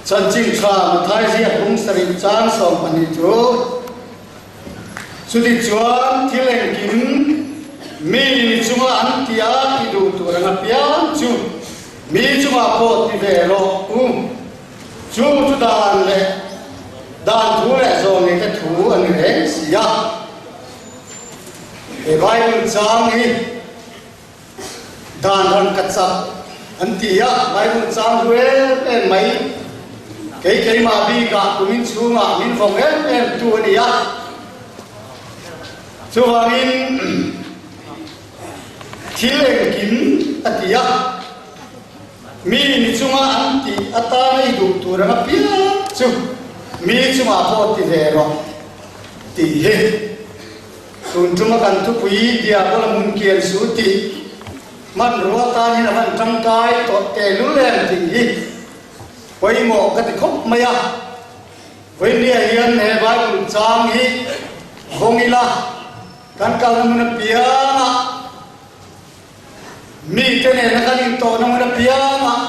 Chanchin tha Mathai ziak bung sarih chang 12 chu Chutichuan thil engkim mi ni chunga an ti a i duh tur ang apiang chu mi chungah pawh ti ve rawh u. Chu chu dan leh dan thu leh zawngei te thu a ni reng si a. He Bible chang hi Dan ran ka chak an ti a, Bible chang hlu em em mai. Kei keimah bikah kumin chhungah min vawng em em tu a ni a. Chuvangin thil engkim a ti a, mi ni chunga an tih atana i duh tur ang apiang chu mi chungah pawh ti ve rawh tih hi. Tun tuma kan thupui Diabola hmun kian su tih hmanrua tan hian a van tangkai tawh tehlul em tih hi pawimawh ka ti khawp mai a. Vawinia hian he Bible chang hi vawng ila kan kalna hmun apiangah mite nena kan intawhna hmun apiangah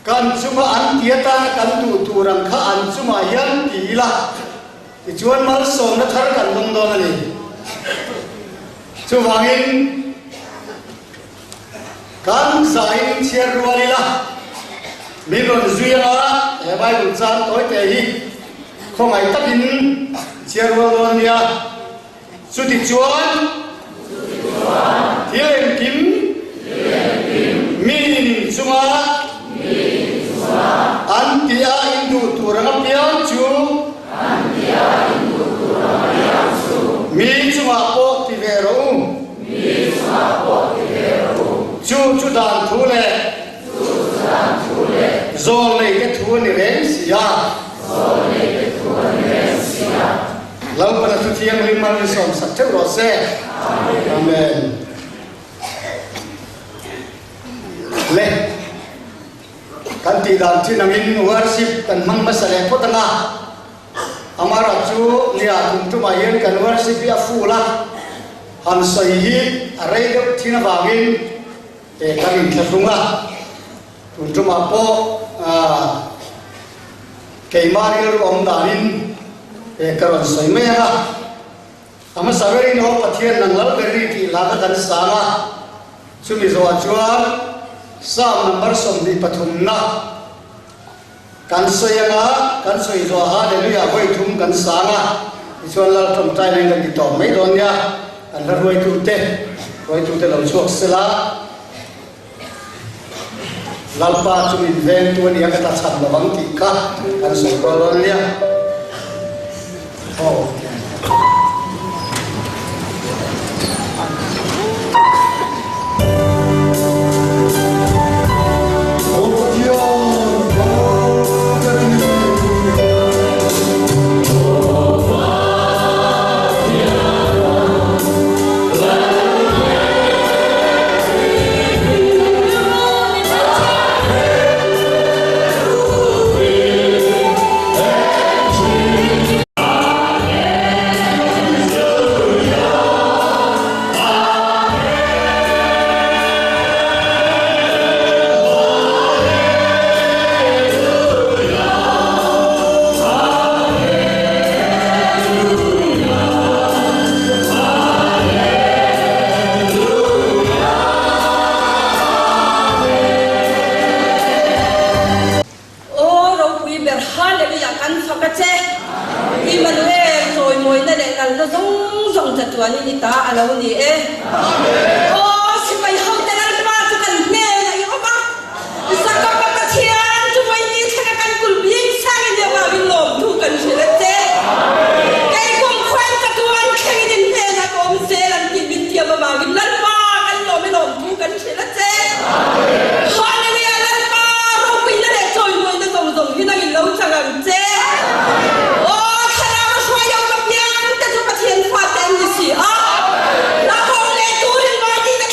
kan chunga an ti atana kan duh tur ang kha an chungah hian ti ila Tichuan malsawmna thar kan dawng dawn a ni. Chuvangin kan zain chhiar rual ila, min rawn zui anga he Bible chang tawi te hi khawngaih takin chhiar rual dawn nia. Chutichuan thil engkim mi nin chunga an tih a induh tur ang apiang chu mi chungah pawh ti ve rawh u. Chu chu dan thu leh Zawlnei te thu a ni reng si a. Lalpana chu thianghlim mal in sawmsak theuh rawh se. Amen. Le kan tih dan thin angin worship kan hmang hmasa leh phawt anga amara chu nia tum tumah hian kan worship hi a full a han sawi hi a rei deuh thin avangin e kan inthlahrung a tun tumah pawh Keimah rilru awm danin he ka rawn sawi mai ang a, a hmasa berin aw Pathian nang lal ber ni tih hla kha kan sang a, chumi zawhah chuan Psalm number 23 na kan sawi ang a, kan sawi zawh Hallelujah vawi thum kan sang a, tichuan Lal tawngtai leng kan ti tawp mai dawn nia, kan hla ruaitute ruaitute lo chhuak sela. Lalpa chu min vengtu a nia ka tlachham lo ang tih kha kan sawi rual rual nia. Aw. Aw ropui ber Hallelujah kan fak a che. Immanuel chawimawina leh lalna zawng zawng chatuanin i ta a lo ni e. Aw sipai hote Lalpa chu kan hnenah i awm a, Jakob-a Pathian chu vawiin thlenga kan kul bik sang in avangin lawmthu kan hrilh a che. Kei kum khuain chatuan thlengin in hnenah ka awm zel an tih min thiam avangin Lalpa kan lawm i lawmthu kan hrilh a che. Hallelujah Lalpa ropuina leh chawimawina zawng zawng hi nangin lo chang ang che. Aw thlarau a hruai lo ka piang te chu Pathian fate an ni si a. Hlauhawm leh turin Vaitite.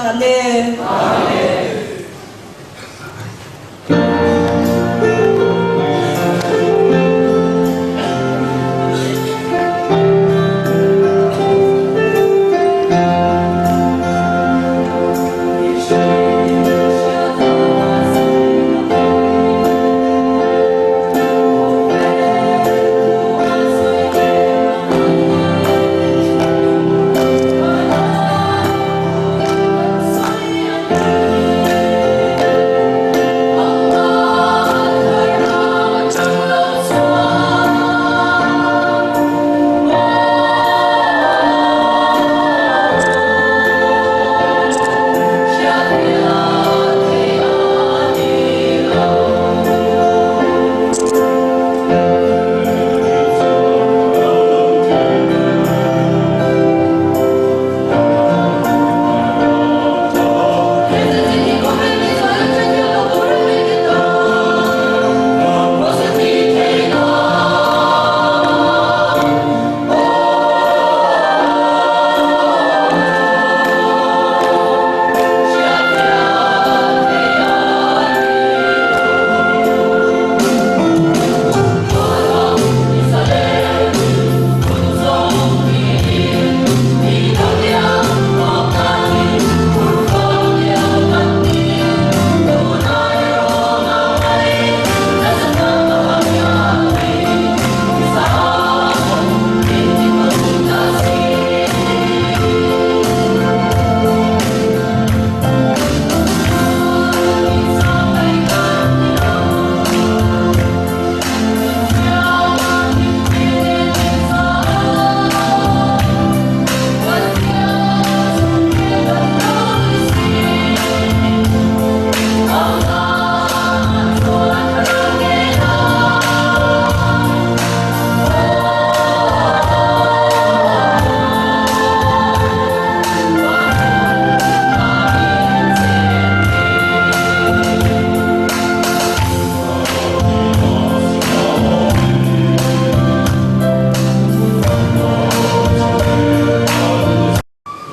hlan e. Amen.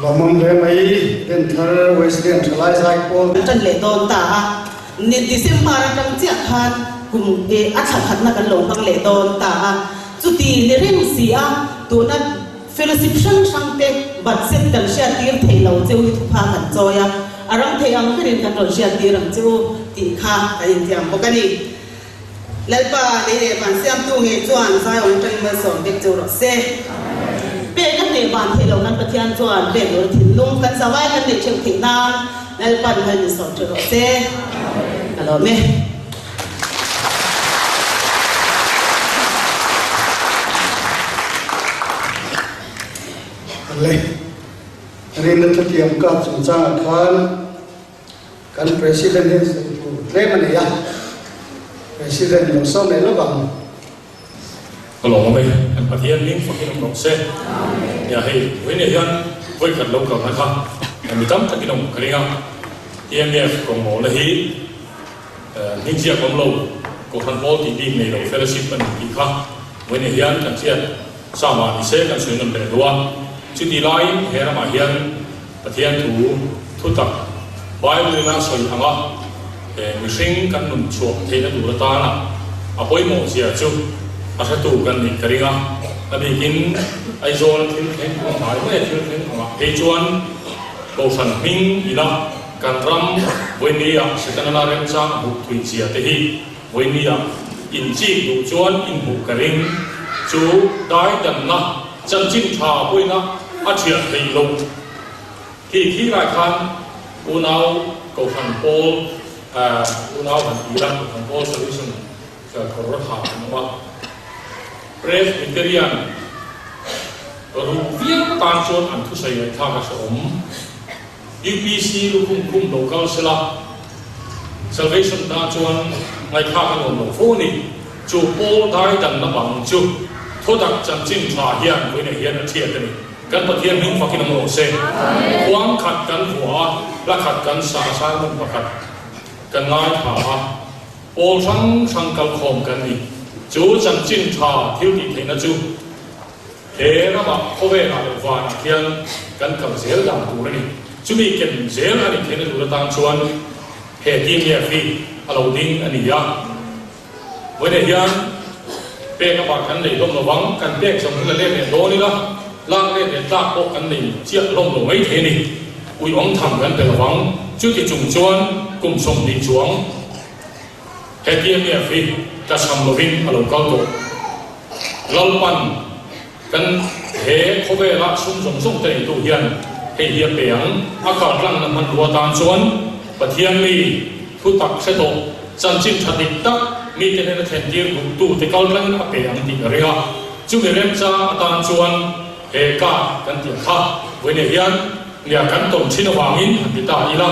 Lawmawm hle mai, Denthar Wesleyan Thalai Zai Pawl. Kan leh dawn ta a, ni December atang chiah khan kum eh a thla khatna kan lo hmang leh dawn ta a, chuti ni reng si a, tuna fellowship hrang hrang te budget kan hriattir theih lo cheu hi thupha kan chawi a, a ram theih ang berin kan rawn hriattir ang cheu tih kha kan intiam bawk a ni. Lalpa lei leh van siamtu ngei chuan Zion atangin malsawm vek cheu rawh se. Pek a hneh van theih loh nan Pathian chuan pek lawr thinlung kan zavai kan neih theuh theih nan Lalpan mal min sawm theuh rawh se. Ka lawm e. Le Rinna thutiam kap chungchangah khan Kan President hian sawi tur tlem a nei a, President lo sawm leh lawk ang. Ka lawm awm e, kan Pathian hming fakin awm rawh se. Nia hei, vawiinah hian vawikhat lo kalna kha mi tam takin awm ka ring a, TMF rawngbawlna hi hmingziak awm lo, Kohhran pawl tih bik nei lo fellowship a ni tih kha vawiinah hian kan hriat sa mah ni se kan sawi nawn leh duh a. Chuti laiin he ramah hian Pathian thu thutak Bible in a sawi anga he mihring kan nun chhuah theihna tur atana a pawimawh zia chu a hretu kan nih ka ring a. A bikin Aizawl thil thleng a hnai mai a thil thleng angah phei chuan Kohhran hming ila kan ram vawinia Setana remchang a hmuh thui zia te hi vawinia inchik duh chuan inhmuh ka ring chu daidanna Chanchin tha pawina a thiah theih loh khi khi lai khan unau Kohhran pawl unau han ti ila Kohhran pawl solution kawr ha an awm a. Presbyterian ruh viau tan chuan an thusawi ngaihthlak a hrehawm. UPC lukhum khum lo kal sela Salvation tan chuan ngaihthlak a nuam lo fo a ni. Chu pawl dai danna bang chu thutak chanchin tha hian vawiinah hian a thiat a ni. Kan Pathian hming fakin awm rawh se. Khuang khat kan vuah a, hla khat kan sa a, sermon pakhat kan ngaithla a, pawl hrang hrang kalkhawm kan ni. Chu chanchin tha thil tih theihna chu he ramah khawvelah leh vanah hian kan kal zel dan tur a ni. Chumi ken zel a nih theihna tur atan chuan he TMF hi a lo ding a ni a. Vawiinah hian pek avang kan nei hlawm lovang, kan pek zawng hi la let leh dawn ila, lak let leh tlak pawh kan nei chiah hlawm lo mai thei a ni. Uiawm tham kan pe lovang, chuti chung chuan kum 20 chuang he TMF hi tlachham lovin a lo kal tawh. Lalpan kan he khawvela sum zawng zawng te neitu hian hei hi a pe ang, a kaltlangna hmanrua atan chuan Pathian mi thutak hre tawh chanchin tha dik tak mite hnena thlentir duhtute kaltlangin a pe ang tih ka ring a. Chumi remchang atan chuan he card kan tih ang kha vawiinah hian nia kan tawn thin avangin han ti ta ila,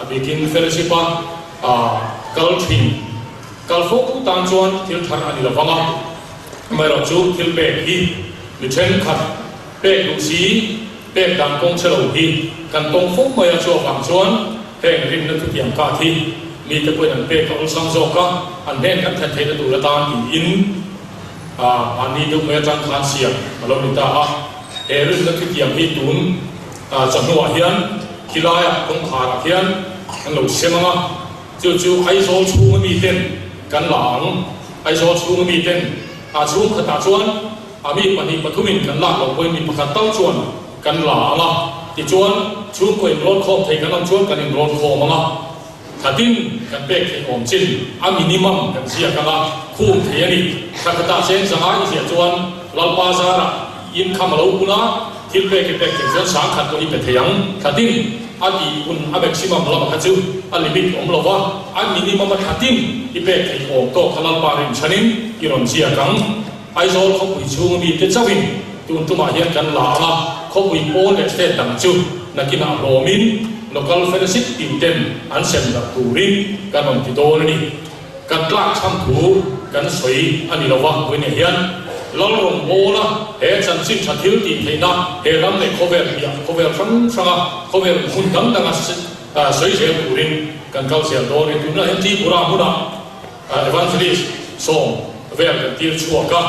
a bikin fellowship-a kal thin kal fo tan chuan thil thar a ni lo vang a. Amaherawh chu thil pek hi mi thenkhat pek duh si, pek dan kawng che lo hi kan tawng fo mai a, chu avang chuan heng rinna thutiang card hi mite pawhin an pek a awlsam zawk a, an hnen kan thlen theihna tur atan tiin mahni deuh mai atang khan siam a lo ni ta a. He rinna thutiang hi tun chawhnuah hian khilaiah kawngkharah khian an lo sem ang a. Chu chu Aizawl chhunga miten kan la ang. Aizawl chhunga miten a chhung khatah chuan a mi pahnih pathumin kan lak loh pawhin mi pakhat tal chuan kan la ang a. Tichuan, chhungkaw inrawn khawm thei kan awm chuan kan inrawn khawm ang a. Khatin kan pek theih awm chin a minimum kan ziak ang a, khum thei a ni. Thla khatah cheng zanga i ziah chuan Lalpa zarah income a lo pun a, thil pek i pek thei chuan sangkhat pawh i pe thei ang. Khatin. A tih hun a maximum lamah kha chu a limit awm lo va, a minimum a thatin i pek theih awm tawk kha Lalpa rinchhanin i rawn ziak ang. Aizawl khawpui chhunga mite chauhin tun tumah hian kan la ang a, khawpui pawl leh state dang chu nakinah hlawmin local fellowship tin ten an sem darh turin kan rawn ti dawn a ni. Kan tlak chhan thu kan sawi a ni lo va, vawiinah hian Lalrawngbawla he chanchin tha thil tih theihna he ram leh khawvel piah khawvel hrang hranga khawvel hmun dang danga sawi zel turin kan kal zel dawn a ni. Tunah hian Tripura hmunah Evangelist sawm vel kan tir chhuak a,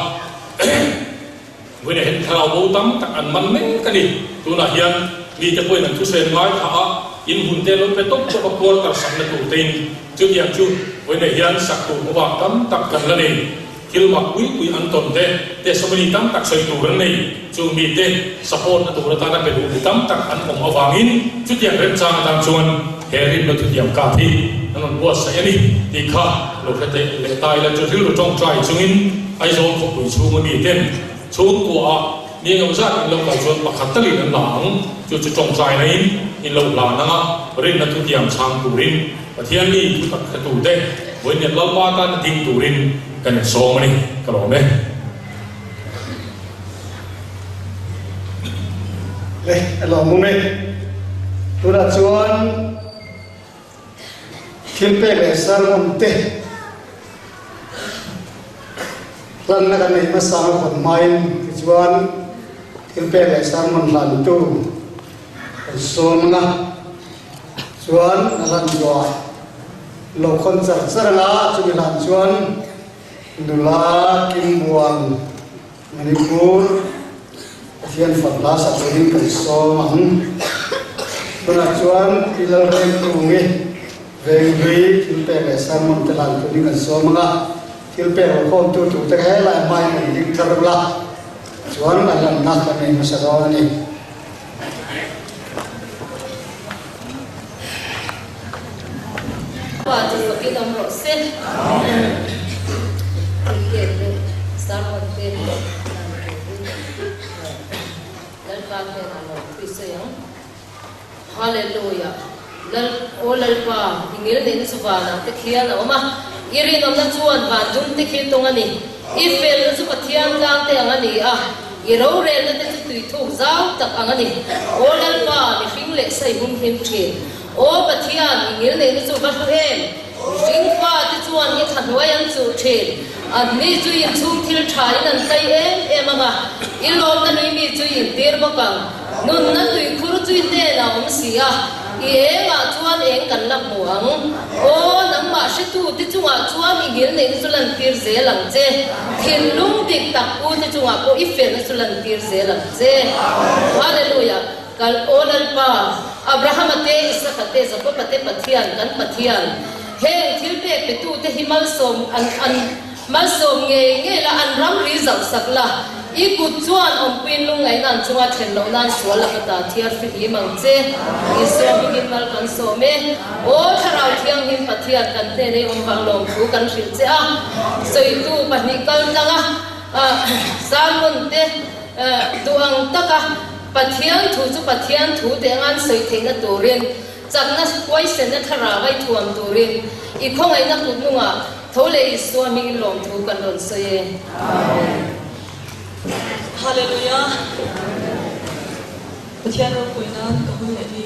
vawiinah hian thlarau bo tam tak an man mek a ni. Tunah hian mite pawhin an thusawi an ngaithla a, in hun te an lo pe tawp tawp a, quarter sakna tur tein. Chutiang chu vawiinah hian sak tur hmabak tam tak kan la nei. Thil mak pui pui an tawn te, testimony tam tak sawi tur an nei. Chu mite support na tur atana pe duh mi tam tak an awm avangin chutiang remchang atan chuan he rinna thutiam card hi an rawn buatsaih a ni tih kha lo hre teh leh ta ila chu rilru tawngtai chungin Aizawl khawpui chhunga miten chhungkuaah mi engemaw zat in lo kal chuan pakhat talin an la ang. Chu chu tawngtainain in lo hlan anga rinna thutiam chhang turin Pathian mi thu tak hretute vawiin Lalpa tan ding turin kan insawm a ni, ka lawm e. Le, a lawmawm e. Tunah chuan thil pek leh sermon te hlanna kan nei hmasa ang a khawn hmain tichuan thil pek leh sermon hlantu kan sawm ang a. Chuan a hlan zuah lo khawn char char ang a, chumi hlan chuan nula Kimbuang Manipur Pathian fak hla sak turin kan sawm ang. Tunah chuan Pi Lalrengtungi Venghlui thil pek leh sermon te hlan turin kan sawm ang a, thil pek lo khawmtu turte kha helai hmain rawn ding thar ula, chuan a hlanna kan nei hmasa dawn a ni. Pa chu fakin awm rawh se. Cricket leh sermon te dan turin Lalpa hnenah lo thui sawi ang. Hallelujah. Lal Aw Lalpa, i ngil neihna chu vanah te khian a awm a, i rinawmna chuan van dum te khi tawng a ni. I felna chu Pathian tlang te ang a ni a, i rorelna te chu tui thuk zau tak ang a ni. Aw Lalpa, mihring leh sai hum hlim thin. Aw Pathian, i ngil neihna chu va hlu em? Mihring fa te chuan i tha hnuai an chuh thin. Anni chu inchhung thil tha in an tlai em em ang a, i lawmna nui mi chu i intir bawk ang. Nunna tuikhur chu i hnenah awm si a, i engah chuan eng kan la hmu ang? Aw, nangmah hretu te chungah chuan i ngil neihna chu lantir zel ang che. Thinlung dik tak pu te chungah pawh i felna chu lantir zel ang che. Hallelujah! Kal aw Lalpa! Abrahama te, Isaka te, Jakoba te Pathian, kan Pathian, heng thil pek petute hi malsawm an an malsawm ngei ngei la, an ramri zauhsak la, i kut chuan awmpuiin lungngaihna an chunga thlen loh nan sual laka ta thiar fihlim ang che. Isua hmingin mal kan sawm e. Aw Thlarau Thianghlim Pathian kan hnena i awm vang lawmthu kan hrilh che a, sawitu pahnih kal tlanga sermon te duh ang taka Pathian thu chu Pathian thu teh anga an sawi theihna turin, chakna huaisenna thlarau a i thuam turin i khawngaihna kut nungah tho leh Isua hmingin lawmthu kan rawn sawi e. Amen. Hallelujah. Pathian ropui nan ka hun leh ni.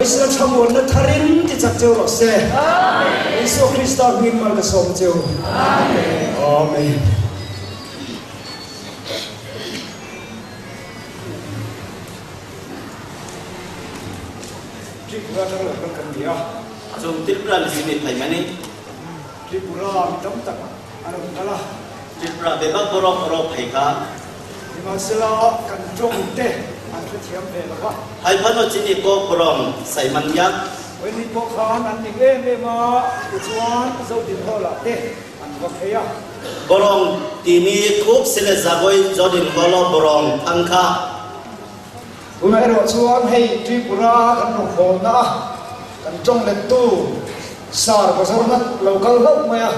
Isua thlamuanna tharin ti chak cheu rawh se. Isua Krista hmingin mal ka sawm cheu. Amen. Tripura atang lo kal kan ni a. Chung Tripura ni si mi phai mani. Tripura mi tam tak an rawn kal a. Tripura bebak borok ro phai kha. Nimahsela kan tawng te an hrethiam ve lo va. Hai phano chini kawk borong saiman yak. Vaini pawh khan an ning em em a, tichuan Zodin Hall ah te an va phei a. Borong timi khup sile zagoi Zodin Hall ah borong thang kha. Tunah erawh chuan hei Tripura kan rawn hawnna a kan tawng lettu Sir Bazarnath lo kal hlauh mai a.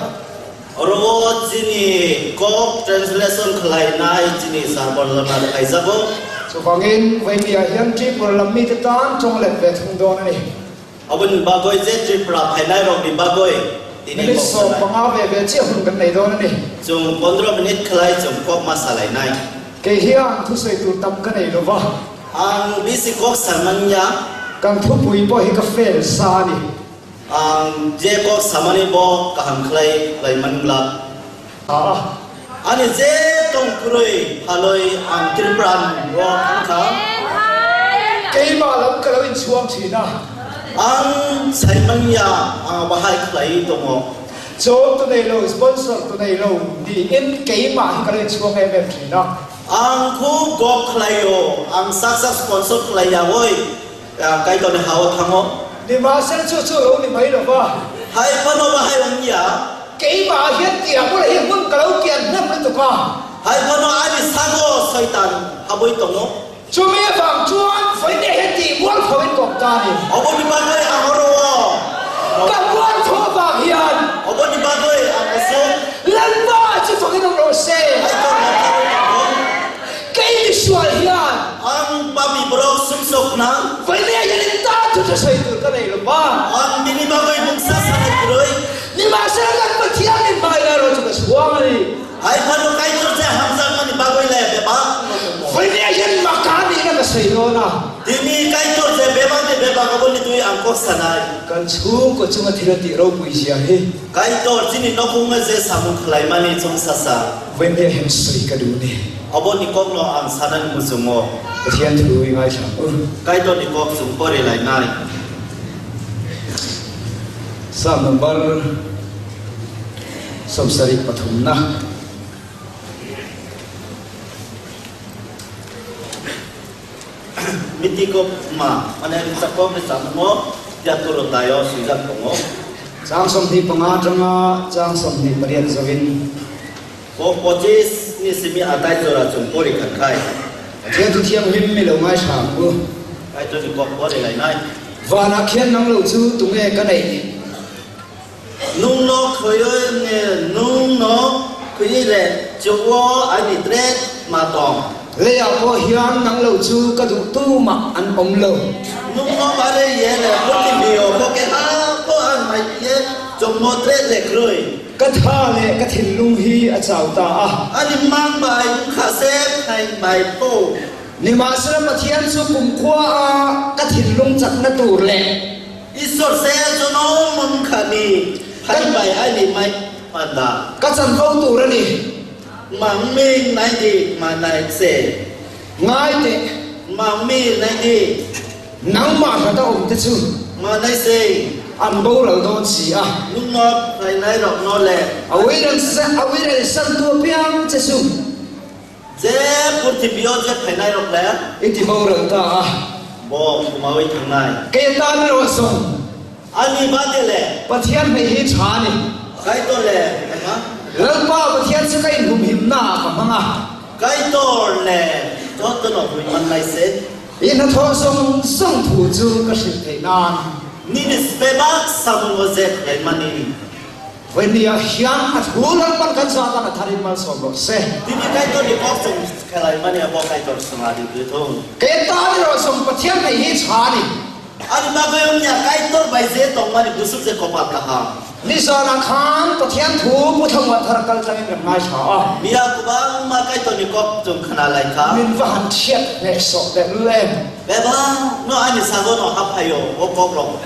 Orowo chini kawk translation khalai nai chini Sir Bazarnath phai zabo. Chuvangin Vaimia hian Tripura lam mite tan tawng let ve thung dawn a ni. Abun bagoi je Tripura phai nai rok ni bagoi tini Minute kawk sawm salai. panga ve ve chiah hun kan nei dawn a ni. Chung pondro minute khalai chung kawk ma salai nai. Kei hian thusawi tur tam ka nei lova. Ang bisi kawk sarman ya. Kan thupui pawh hi ka fail sa a ni. Ang je kawk samani bo ka ham khlai lai man la. A. Ani je tong puroi haloi ang Tripura ro thang kha. Keimah lam ka lo inchhuang thin a. Ang chai man ya ang bahai khlai tongo. Chawm tu nei lo, sponsor tu nei lo niin keimah hi ka lo inchhuang em em thin a. Ang khu gok khlai o, ang sak sak sponsor khlai ya woi. Kai tawn hau a thang aw. Nimahsela chu chu lo ni mai lo va. Hai pano va hai ong ya. Keimah hian tiang bulah hi hmun ka lo kian hnem lutuk a. Hai pano a ni sang aw Satan a boi tawng aw. Chumi avang chuan vawiin hian tih mual tho in kawp ta a ni. Awbo ni bagoi ang ro aw. Ka mual tho avang hian. Awbo ni bagoi ang aso. Lalpa chu fakin awm rawh se. Hai tawn hau thang aw. Kei misual hian. Ang papi borok sumsok na. Vawinia hian in tan chu chu sawi tur ka nei lo va. Ang minimagoi bungsa sangat kuroi. Nimahsela kan Pathian min hmai lai erawh chu ka chhuang a ni. Hai phanu kai tur che hamzak mani bagoi le beba. Vawinia hian maka nihna ka sawi dawn a. Timi kai tur che beba ni beba ka bun ni tui ang kawk sanai. Kan chhungkaw chunga thil a tih ropui zia hi. Kai tur chini nokhunga je samung khalai mani chung sasa. Vawinia hian sawi ka duh ni. Abo ni kok lo ang sanan mu chung aw. Pathian thu i ngaithla ang u. Kai to ni kok chung pawh ri lai nai. Psalm number. Sawmsarih pathumna. Mitiko ma mane ri chako mi chamo ya turo tayo sijak tongo. Chang 25 atanga chang 28 zawin. Ko pochis ni simi atai chora chung pori khan khai. Pathian thu thiang hlim mi lo ngai hram u. Kai to ni kok pori lai nai. Vana khian nang lo chu tunge ka nei. Nung no khoyo ne nung no khui le chuo ani tre ma tong. Leia pawh hian nang lo chu ka duh tu mah an awm lo. Nung no ba le ye le ko ti mi o ko ke ha ko an mai ye chung mo tre le kroi. Ka tha leh ka thinlung hi a chau ta a. Ani mang bai kha se khai mai po. Nimahsela Pathian chu kumkhua a ka thinlung chakna tur leh. Isor se chu no mun kha ni khai bai ani mai panda. Ka chanvo tur a ni. Mang mi nai di ma nai se. Ngai teh. Mang mi nai di. Nangmah hrat a awm te chu. Ma nai se. An boral dawn si a. Nung nawt nai nai rawk naw le. A uiral san tu apiang che chu. Che purthi pio che phai nai rawk le. I ti boral ta a. Bawm kumawi thang nai. Kei atan erawh zawng. Ani ba te le. Pathian hmei hi tha a ni. Kai to le ema. Lalpa Pathian chu ka inhumhimna ah ka hmang a. Kai tor le to to no hui man lai se. I hnathawh zawng zawng thu chu ka hrilh theih nan. Ni ni spe bak sam ngo zet lai man i. Vawinia hian a thu Lalpan kan zat a ka tharin malsawm rawh se. Tini kai tor ni bawk chung ka lai man i a bawk kai tor sanga di tu thung. Kei tan erawh zawng Pathian hmei hi tha a ni. An hma nia kai tor bai ze tawng mani busuk ze kopat ka ha. Nizanah khan Pathian thu Pu Thangmuan thar kal tlangin kan ngaithla a. Mia kubang ma kai tor ni kop chung khana lai kha. Min va han thiat hneh sawh deuh lul em. Beba no ani sago no hap hayo o kok lo.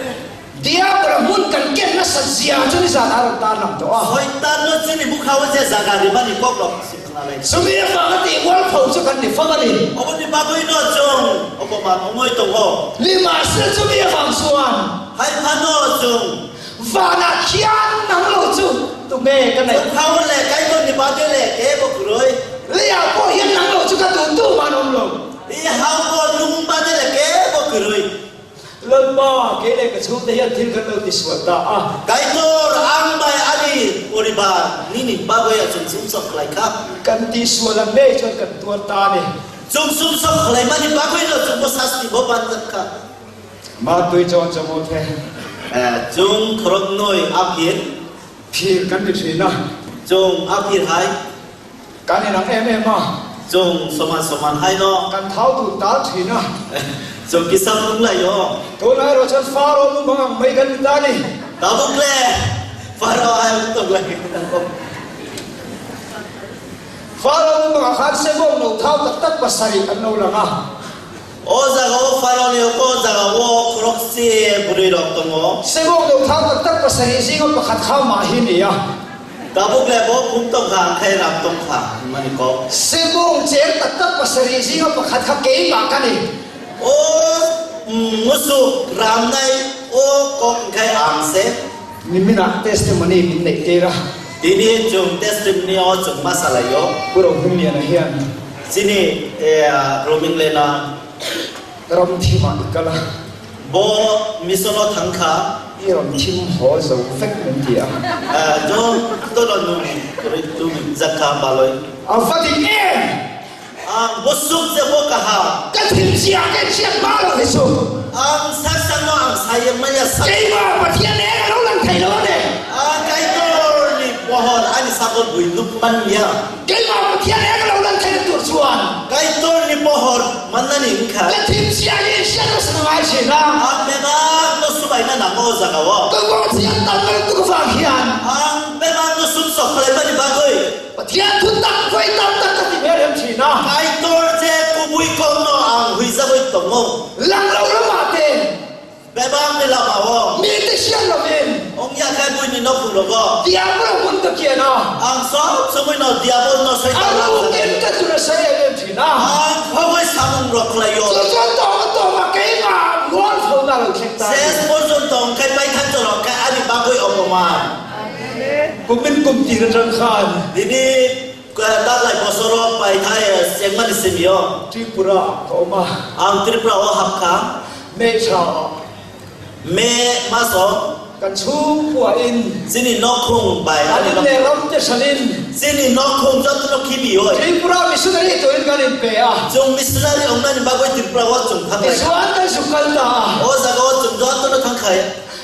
Diabra hmun kan ken nasa zia chu nizan a rawn tan lang tawh a. Hoi tan no chini bukhawa che zaga ri mani kok lo suk khana lai. Chumi avanga tih mual pho chu kan ni fang a ni. Oboni bagui no chung oboman ongoi tawng ho. Nimahsela chumi avang chuan. Hai pha no chung. Vanah khian nang lo chu tunge ka neih. Chungkhau le kai tawn ni ba te le ke bawk rui. Leiah pawh hian nang lo chu ka duh tu man awm lo. I hau pawh lung ba te le ke bawk rui. Lalpa, kei leh ka chhungte hian thil kan lo tisual ta a. Kai tur ang mai a ni, Uriba, ni ni Bagoi a chung sum sawk khlai kha. Kan tisual ang ngei chuan kan tuar ta a ni. Chung sum sawk khlai mah ni Bagoi lo chung maw sas ti maw ban zat kha. Ma tui chawn cha maw the. Chung khorok noi a phir. Phir kan ti thin a. Chung a phir hai. Kan inang em em a. Chung soman soman hai no. Kan thau tur tal thin a. Chung kisam lung lai yo. Tunah erawh chuan Pharaoh mumang ang mai kan ni ta ni. Tabuk le Pharaoh ai um tuk lai. Pharaoh mumang ah khan Sebawng no thau tak tak pasarih an lo lang a. O zaga o Pharaoh ni o zaga o khorok si buri rok tong o. Sebawng no thau tak tak pasarih zinga pakhat kha mah hi ni a. Tabuk le bo kum tong kha ang khai ram tong kha mani ko. Sebawng cher tak tak pasarih zinga pakhat kha keimah ka ni. O musuk ram nai o kok khai ang se. Niminah testimony min neih tir a. Tini chung testimony o chung masala yo. Pu Rohmingliana hian. Chini Rohmingliana. Ram thimah i kal a. Bo misono thang kha. I rawn thim haw zo vek min ti a. Jo to lo nung ri tu min zak kha ba loi. A va dik em! Ang busuk che bo ka ha. Ka thil chiah ka inhriat hma lo hi chu. Ang sak sak no ang sai em mai a sak. Keimah Pathian eng a lo lang thei lo a ni. Ang kai tor ni pohon ani sakon bui lup man nia. Keimah Pathian eng a lo lang thei na tur chuan. Kai tor ni pohon man na ning kha. Ka thil chiah hi inhriat hmasa na ngai thin a. Ang bebak no subai na nang aw zak aw. Ka ngawng chiang tam ka tuk vang hian. Ang bebak no sum sok khalai mani bagoi. Pathian thu tak vawi tam tak ka ti hmel em thin a. Kai tor che kubui kawng no ang hui zak oi tawng aw. Lang lo ramah te. Bebak ni lam aw aw. Mi te hriat lovin. Ong ya kai bui ni no phu lo aw. Diablo hun ka kian a. Ang sawm sawmui no diabol no soi A ta lam ru ken ka tur a sawi em em thin a. Ang khawai samung ro khlai yo. Chu chuan tawng a tawng a keimah mual tho na lo thleng ta. Ses portion tawng kai pai than chorong kai ani bagoi awm awm a. Kumin kum. tir atang khan. Tini taklai bosoro paithai chengmani simi o. Tripura ah ka awm a. Ang Tripura o hapkha. May tha ah. May maso. Kan chhungkua in. Chini nokhung bai An in leh ram te hran in. Chini nokhung jot no khibi oi. Tripura missionary turin kan in pe a. Chung missionary awm na ni bagoi Tripura o chung thang lai. Tichuan kan zuk kal ta a. O jaga o chung jot no thang khai.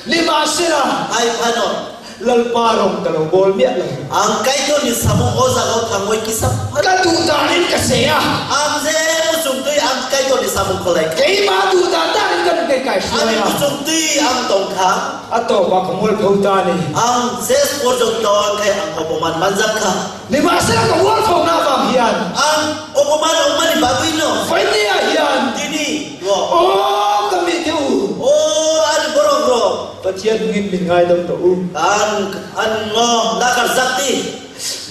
Nimahsela. Hai phano. Lalpa rawng ka lo bawl miah lo. Ang kaito ni samung o jaga o thangoi kisa phano. Ka duh danin ka se a. Ang ze muchung tui ang kaito ni samung kholai. Keimah duh dan danin ka nupei kai hruai a. Ani muchung tui ang tong kha. A tawpah ka mualpho ta ni. Ang ses porjong to ang kai ang opoman manjak kha. Nimahsela ka mualpho na vang hian. Ang opoman ongmani bagui no. Vainia hian. Tini ro. Aw ka mi te u. Aw ani borok ro. Pathian hungin min ngaidam rawh u. An an ngo nakar zak ti.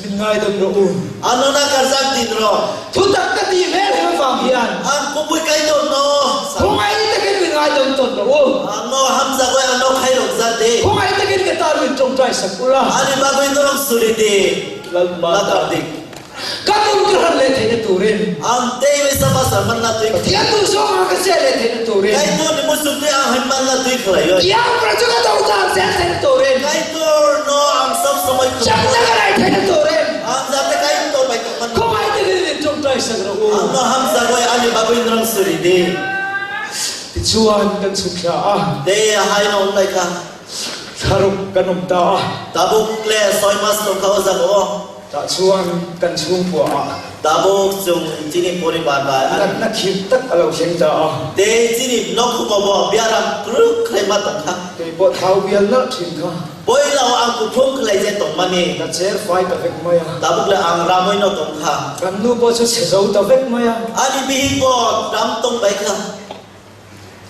Min ngaidam rawh u. An ngo nakar zak tin rawh. Thutak ka ti hmel hem avang hian. An kupui kai dawn no. Khawngaih takin min ngaidam tawn rawh u. An ngo ham zak oi an ngo khai rawk zat ti. Khawngaih takin ka tan min tawngtai sak ula. An i bagui norok suri ti. Lalpa Lakar dik. Ka nun ka hran leh theihna turin. Ang tei wei sama sar man la tui. Pathian duh zawng ang ka chiah leh theihna turin. Kai tur ni musuk tui ang hain man la tui khlai oi. Tiang pra chu ka do zam zel theihna turin. Kai tur no ang sam samoi khlai. Chak na ka nei theihna turin. Ang zam te kai tur bai tok man. Khawngaih takin min tawngtai sak rawh u. Ang no ham zak oi ani bagui nrang suri di. Tichuan kan chhuk thla a. Te hai no um lai kha. Thlaruk kan awm ta a. Tabuk le soy mas tong kha o zak o. Tah chuan kan chhungkua ah. Tabuk chung chini poribar bai an. Natna khir tak a lo thleng ta a. Te chini nok khu ko bo biaram kruk khlai ma tong kha. Kei pawh thau bial nalh thin kha. Poi lo ang ku phung khlai je tong mani. Ka cher fai ta vek mai a. Tabuk le ang ramoi no tong kha. Kan nu pawh chu chhe zo ta vek mai a. Ani bihi pawh ram tong bai kha.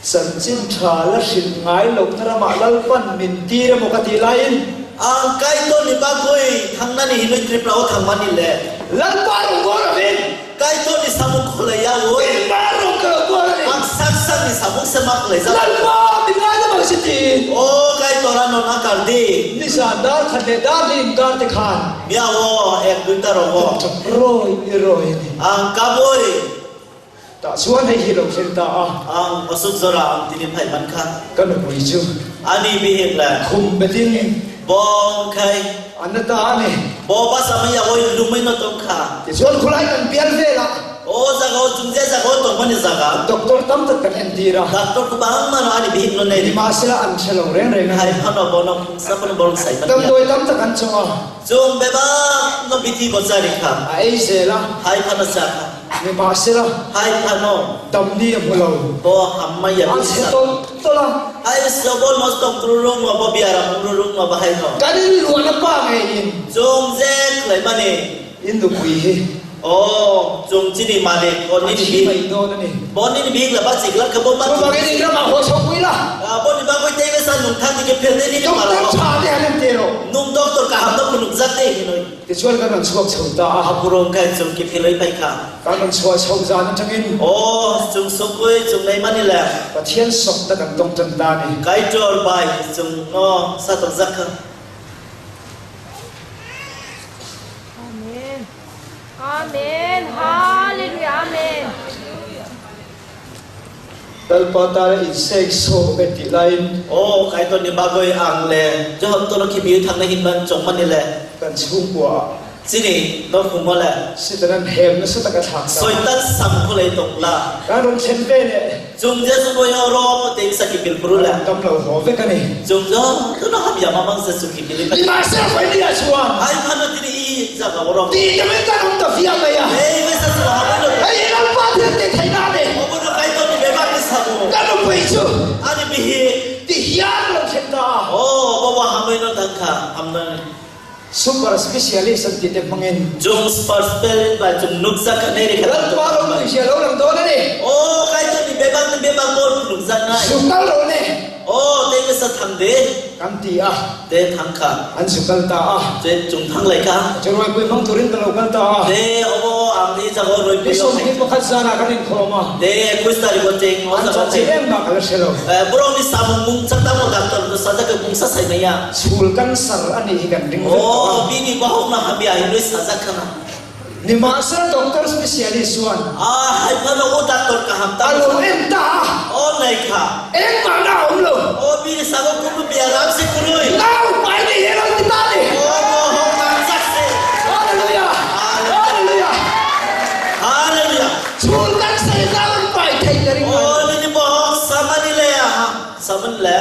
Chanchin tha la hrilh ngai lohna ramah Lalpan min tir emaw ka tih laiin. Ang kai tawn ni Bagui thangna ni hinui Tripura aw thangma ni le. Lalpa rawn kual lovin. Kai tawn ni samung khawlai ya ui. Keimah rawn ka lo kual a ni. Ang sak sak ni samung semak lei zau. Lalpa min ngai lam ang si tiin. Aw kai tawn a nawn a kal di. Nizan dar khat leh dar ni inkar te khan. Mia aw ek dun ta rawh aw. Ka tap rawi rawi a ni. Ang ka bawi. Tah chuan hei hi lo thleng ta a. Ang pasuk zawrah ang tini phai man kha. Ka nupui chu. Ani bihik le. Khum betin. Bawng khai. An na ta a ni. Baw pa sa mei a oi lum mei na tong kha. Tichuan khulai kan pian velah. Aw zaka aw chung zia zaka aw tong man i zaka. Doctor tam tak kan entir a. Doctor ku bang man ani bihik no nei. Nimahsela an hre lo reng reng a. Khai phan aw bonok sa phan borong sai man. Damdawi tam tak an chawng a. Chung bebak no bithi bo cha ri kha. A ei zel a. Khai phan a cha kha. Nimahsela, Hai phano. Dam ni a hmu lo. Bo ham mai a A chhe tawlh tawlh a. Hai so bo nos tong tru rung ma bo bia ram ru rung ma ba hai no. Kan in luan a pa ngei in. Chung zek lai mani. In nupui hi. Aw, chung chini mali aw ni ni A thi bik. mai dawn a ni. Bo ni ni bik la ba chik la ka bo ma. Chuvangin in ramah haw chho pui la. Bo ni ba koi tei ve san nung thang ni ke phel te ni ni ma la. Doctor tha te han en te rawh. Nung doctor ka ham na phunuk zat te hi noi. Tichuan kan rawn chhuak chho ta a. A purung khan chung ki philoi phai kha. Kan rawn chhuah chho zan atangin. Aw, chung sukpui chung nei man i le. Pathian sawmna kan tawng tan ta ni. Kai ṭawl bai chung ngaw sa tawng zak kha. Amen. Amen. Hallelujah. Amen. Lalpa tana insek sawm ka tih laiin. Aw, kai tawn ni bagoi ang le John tawn khi bil thang na hin man chong man ni le. Kan chhungkua ah. Chini no khu mo le. Sitan an hem nasa tak a thlak ta. Soitan sam khu lei tok la. Kan rawn thlen ve le. Chung Jesu bawi ho ro pa te sa ki bil pru le. Dam lo haw vek a ni. Chung zo tu na ham ya ma mang se su ki bil pa. Nimahsela khawi ni ah chuan. Ai phan na tini i za ka ro. Ti ta min kan awm ta fiam mai a. Hei mai sa su ha mai lo. Hei hi Lalpa thil ti theih na a ni. Aw na kai tawn ni ve bak ni sa mu. Ka nupui chu. Ani mi hi. Ti hian lo thlen ta a. Aw bo wa ham mai no dang kha ham na. Super specialist an tih te hmangin. Chung super specialist bai chung nuk zak kha nei ri kha. Lalpa ro nui hria lo lang dawn a ni. Aw kai tawn ni ve bak ni ve bak maw nuk zak ngai. Zu kal lo ni. Aw, tei ka sa thang de. Kan ti a. Te thang kha. An zu kal ta a. Te chung thang lei kha. Chu ruaipui hmang turin ka lo kal ta a. Te aw ang ni chak aw ruaipui. Ni 21 zanah kan inkhawm a. Te Krista ri ko cheng aw An chanchin em mah ka la hre lo. Bro ni sa mung mung chak ta mo doctor no sa jak mung sa sai mai a. Chhul cancer a nih hi kan ring vek tawh a. Aw bi ni bahok na ha bia hi noi sa jak kha na. Nimahsela doctor specialist chuan. A hai pha lo aw doctor ka ham ta. A lo en ta a. Aw nei kha. Engmah na a awm lo. Aw mi ni sa ko kum bia ram si kurui. Nau pai ni hi lo ti ta ni. Aw mo hong nang zak si. Hallelujah. Hallelujah. Hallelujah. Chhul kan sei nau an pai thei ka ring Aw ni ni bo hong samani le a ha saman le.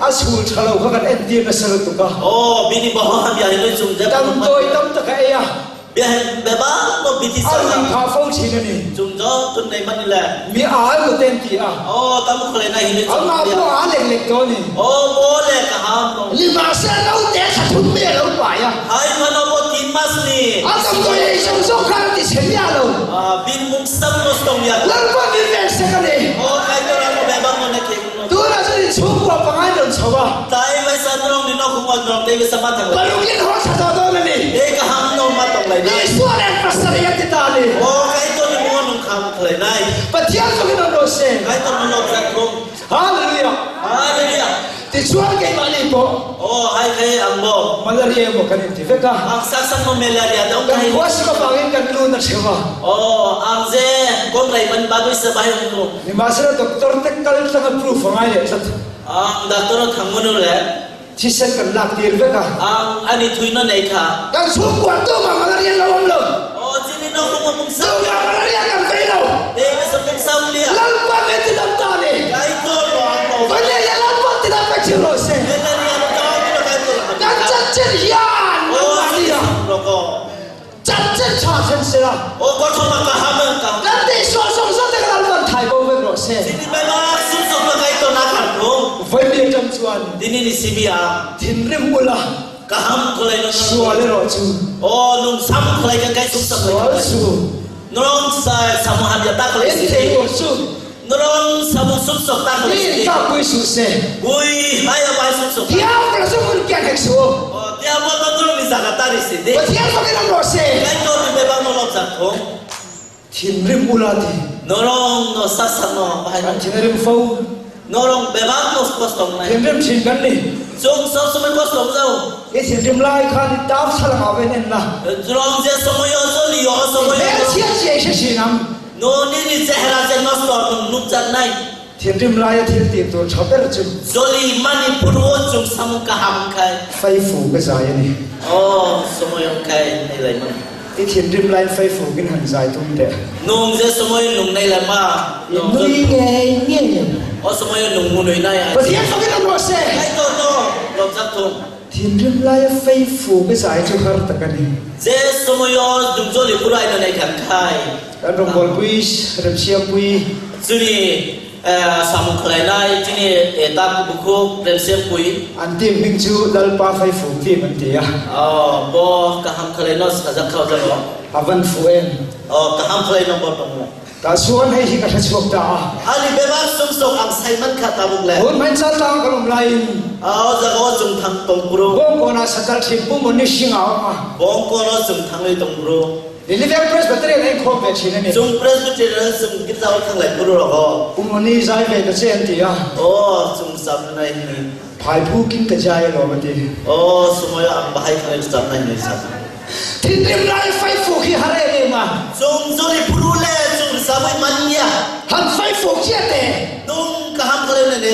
A chhul tha lo kha kan entir nasa lutuk a. Aw mi ni bo hong ham ya hi noi chung je. Damdawi tam tak a ei a. A rui phah fo thin a ni. Mi al maw te an ti a. Amah pawh a lek lek tawh a ni. Nimahsela naute thla thum mai a lo pai a. A damdawi ei zawng zawng khan a ti chhe miah lo. Lalpa min ven sek a ni. Tunah chuan inchhungkua pangai rawn chho a. Parukin haw thla tawh dawn a ni. Isua nen pasarih a ti ta a ni. Pathian fakin awm rawh se. Hallelujah! Tichuan keimahni pawh malaria emaw kan inti vek a. Kan khuasik avangin kan lu na theuh a. Nimahsela doctor te kal tlang a proof a ngai leh tlat. Thisen kan lak tir vek a. Kan chhungkua tumah malaria lo awm lo. Tumah malaria kan vei lo. Lalpa min ti dam ta a ni. Vawlei leh Lalpa ti dam vek thil rawh se. Kan chanchin hian nangmahni a. Chanchin tha thlen se la. Kan tihsual zawng zawng te kha Lalpan thai bo vek rawh se. Vawimi atang chuan thinrim ula sual erawh chu sual chu in thei tur chu Mi in tlakpui suh se. Diablo chu hmun kian hek suh u. Pathian fakin awm rawh se. Thinrim ula ti. Kan thin a rim fo. Thinrim thin kan ni. I thinrim lai khan i taf thla langah ven en la. I hmelchhiat chiah i hre thin ang. Thinrim laia thil tih tur tha ber chu. Faifu ka zai a ni. I thinrim laiin faifu kin han zai tum teh. I nui ngei ngei em? Pathian fakin awm rawh se. Thinrim laia feifu ka zai chu har tak a ni. Kan rawngbawlpui Remsiampui. An team hming chu Lalpa Feifu Team an ti a. A van fuh em? Tah chuan hei hi ka hre chhuak ta a. Hun hmainchal tlang kan awm laiin. Bawngkawnah satal thin Pu Moni Singh a awm a. Liliveng Presbyterian a inkhawm ve thin a ni. Pu Moni zai ve ta che an ti a. Phaipu kin ka jai alawm a ti. Thinrim lai faifuk hi har em em a. Han faifuk chiah teh.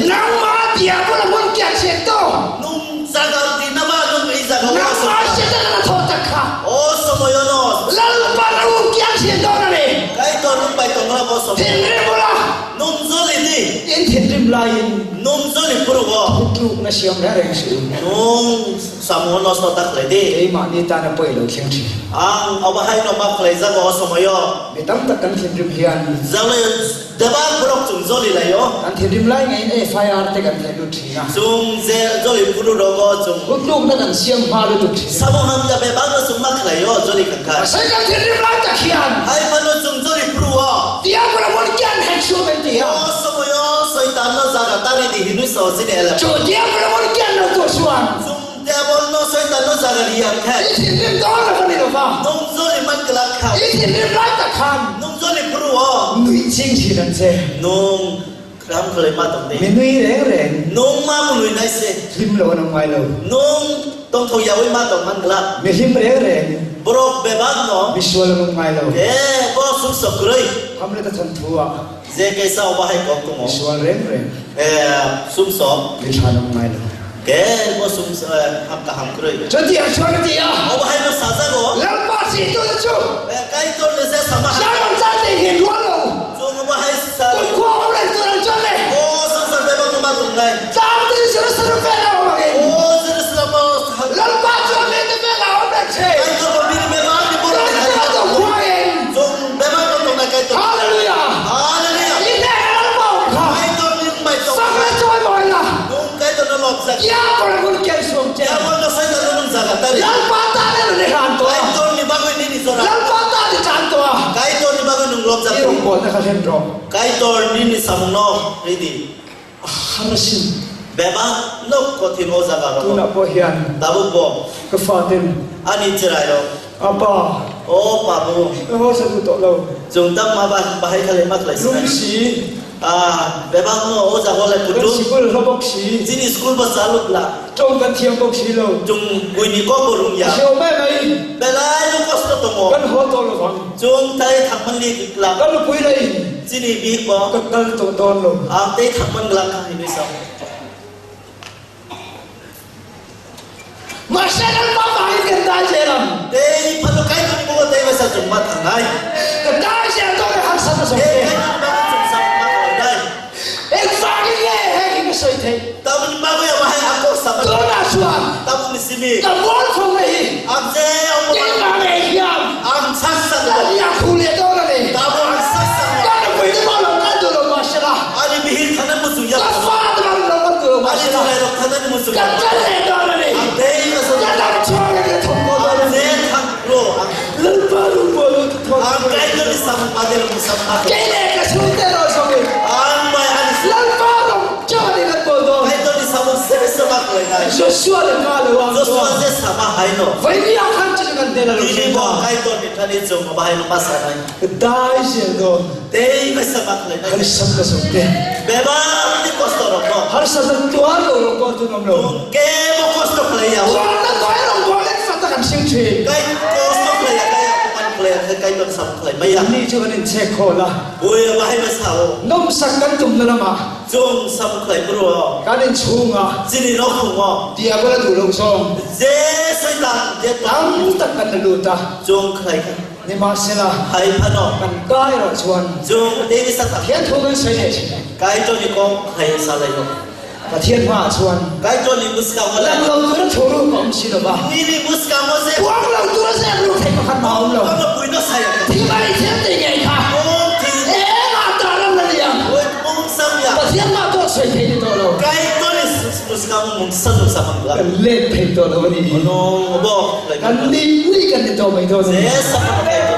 Nangmah diabol a hmun kiah chiah tawh. Nangmah Satan a thaw tak kha. Lalpan a um kiah chiah dawn a ni. Thinrim ula. In thinrim laiin thutlukna siam reng reng suh u. Keimahni tan a pawi lo thleng thin. Mi tam tak kan thinrim hian. Kan thinrim lai ngeiin FIR te kan theh lut thin a. Hutlukna kan siam hma lutuk thin. Mahse kan thinrim lai tak hian. Diabol a hmun kian hek suh min ti a. ta ri di hinui sao chini elem. Chu diabol mon kian lo tur chuan. Chung diabol no soitan no jaga riya khe. I thinrim dawn lo va ni lo va. Nung joli man glak kha. I thinrim lai tak khan. Nung joli phuru o. Nuih ching thin an che. Nung ram khlai ma tong de. Mi nui reng reng. Nung ma mu nui nai se. Hlim lo an awm ngai lo. Nung tong tho yawi ma tong man glak. Mi hlim reng reng. Borok bebak no. Mi sual an awm ngai lo. E bo sum sok rei. Hamlet a chan thu ah. Je keisa oba hai kok tongo. Mi sual reng reng. E sum sok. Mi tha an awm ngai lo. Ke bo sum ham ka ham kroi. Chutiang chuan a ti a. Oba hai no saja go. Lalpa si tu te chu. E kai tor le se sama. Siang chan te hin rual lo. Chung oba hai sa. Tun khua awm reng tur ang chuan le. O sangsar te bang ma tum nai. Tlang te chu Jerusalem vel a awm angin. O Jerusalem o. Lalpa chu a mi te vel a awm reng che. Kai tor ba mi me ba ni bor Tun khua tun khua in. Chung be bang ma tum nai kai tor. Hallelujah. Hallelujah. I hneh Lalpa awm kha. Kai tor ni mai tong. Sak le chawi mawi la. Nung kai tor na lop sak. Kia bor a hun kian suam che. Kia bor na sai tor na nung jaga tari. Lalpa ta le ni han to. Kai tor ni bagoi ni ni zora. Lalpa ta ni chan to a. Kai tor ni bagoi nung lop jak. I rawng bawl na kha hlen rawh. Kai tor ni ni samung no ridi. A har asin. Beba nok ko thin o jaga ro. Tunah pawh hian. Tabuk bo. Ka faten. Ani chirai ro. Apa. O pabu. Ka haw sa duh tawh lo. Chung tam ma ba bahai kha le ma khlai Lung si. A beba no o jaga le Kan putu. sikul hla bawk si. Chini school ba sa lut la. Tawng kan thiam bawk si lo. Chung buini ko bo rung ya. A hreu mai mai. Belai lu kosto tongo. Kan haw tawh lo vang. Chung tai thak man li la. Kan nupui la in. Chini bik bo. Ka kal tawh dawn lo. Ang tei thak man la kha hinui sam. Mahse Lalpa vangin kan dai zel ang. Tei phalu kai tu ni bo tei wasa chung ma thang nai. Ka dai zel dawn e harsat a zawk Tei te. kai tu ni ba chung sam ma thang nai. Engvangin nge heng hi ka sawi theih? Tamun ma ko ya ma hai ang ko sam. Tunah chuan. Tamun ni simi. Ka mual fo nge hi. Ang che ang mo. Keimah ngei hian. Ang chak sak. Ka riak hu leh dawn a ni. Tamun ang sak sak. Ka nupui te pawh lo kal duh lo mahse la. Ani mihir thanan mu chu ya. Ka fa te pawh lo kal duh lo mahse la. Ani chulai rok thanan mu chu Ka kal leh dawn a ni. Ang tei ka sa. Ka dam chhuak in ka thawk dawn a ni. Ang che thak ro ang. Lalpa lungpawh lo ka thawk. Ang kai ka ni sam ade lo sam a. Kei leh ka chhungte erawh zawngin. Ang mai ani. Lalpa rawng chuan in an bawl dawn. Kai to ni sam se se ma kloi nai. Joshua le nga lo ang Joshua se sama hai no. Vaini ah khan chu kan hnena lo Ni bo kai to ni thani chung ma hai no ma sa nai. Ka dai zel dawn. Tei ka sama kloi nai. Harsat ka zawk te. Beba ni kosto ro no. Harsat an tuar lo rawng pawh chu nawm lo. Ke mo kosto kloi ya. Tuar na tuai rawng bawl en fat a kan hring thin. Kai kosto kloi ya kai a pan kloi ya kai to sam kloi mai ya. Ni chu kan inchek hawl a. Bui ma hai ma sa o. Nawmsak kan tum na lamah. Chung sam khlai bru o. Kan inchhung a. Chini no khung o. Diabol a duh lo zawng. Je saitan je tam tak kan la lut a. Chung khlai kha. Nimahsela. Hai phan o. Kan ka erawh chuan. Chung David sa tak. Pathian thu kan sawi leh thin. Kai to ni kawng khlai sa lai o. Pathian hmaah chuan. Kai to ni muska mo le. Lang lo tura thu ru ka awm si lo va. Ni ni muska mo se. Puang lo tura zep ru thei pakhat mah a awm lo. Ka ma pui no sai a. Thi mai thiam tih ngei kha. Mung thi. Engah tar ram la ni ang. Oi mung sam ya. Pathian mah pawh sawi thei ni tawh lo. Kai to ni muska mo mung sam sam ang la. Kan let thei tawh lo a ni. Ono bo. Kan ni ni kan ni tawh mai dawn a ni. Se sam kai to.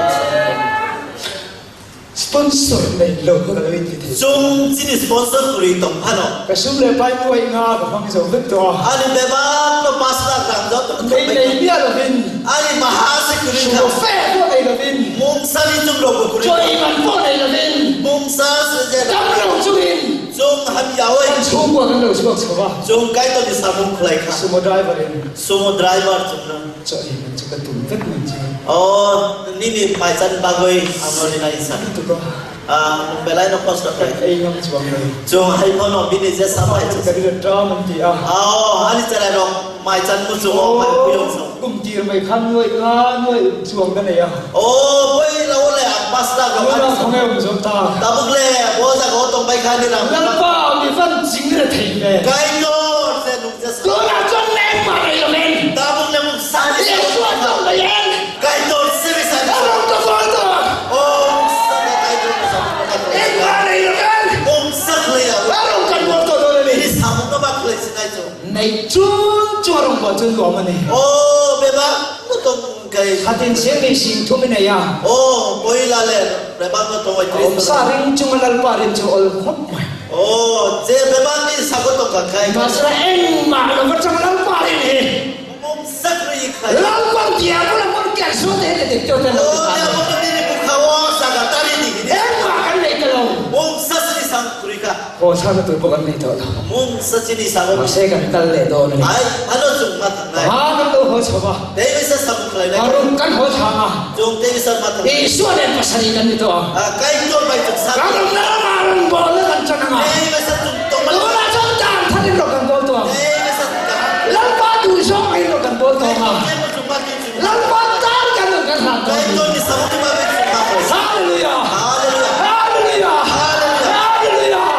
Sponsor nei lo ka lo inti thei. Chung chini sponsor turi tawng phan aw. Ka sum leh pai muai nga ka hmang zo vek tawh a. Ani bebak lo pass lak rang zo tawng Nei nei miah lovin. Ani maha se kuri kha. Sumo fe pawh nei lovin. Mung sa ni chung ro kuri. Chawi man pawh nei lovin. Mung sa se je. Dam lo chungin. Chung han yau ei. Kan chhungkua kan lo chhuak chho a. Chung kai to ni sa mung khlai kha. Sumo driver in. Sumo driver chung na. Chawi man chu ka tum vek mai chu. Aw, nini hmaican bagoi angor ina isa. Tuk a. Ah, belai no kosto Kan ei ngam chuang lo. Chung hai pho no bini je sama hai Ka ri ram an ti a. Aw, ani chalai rok hmaican mu chung o mai puyong so. Kum tir mai khan nuai nga nuai um chuang ka nei a. Aw, boi lo le ang pasta rok. Nula khong e um zo ta. Tabuk le, bo za go tong bai khan ni ram. Lalpa mi van jing re thei ve. Kai no se nung je sa. Tuna chuan leng mah rei lo men. Tabuk le mung sa ni. Yeshua chuan mai en. Kai tor se mi sa. A rawn ka vawl tawh. Om sa na kai tor sa mung ka tor. Eng mah rei lo men. Om sa khlei a. A rawn kan vawl tawh dawn a ni. Hi sa mung ka ba khlei si nai chu. Nei chun chu a rawn vawl chu nuam a ni. O beba mu tong kai. Khatin siang nei sing thum i nei a. O poi la le beba mu tong ai Om sa ring chung a lalpa rin chu ol khawp mai. Mahsela engmah lova chang Lalpa rin hi Lalpan diabol a hmun ken sual te hi ti dik teuh te an lo ti ta a ni. Engmah kan nei ta lo. Haw chhana tur pawh kan nei tawh lo. Mahse kan kal leh dawn a ni. Panga kan lo haw chho va, paruk kan haw chhang a, Isua nen pasarih kan ni tawh a. Kan awmna ramah rawngbawlna kan chan ang a, tunah chuan dan tharin rawh kan bawl tawh ang. Lalpa duhzawng angin rawh kan bawl tawh ang a, Lalpa tan kan rawn kan hlan tawh a ni. Hallelujah! Hallelujah! Hallelujah!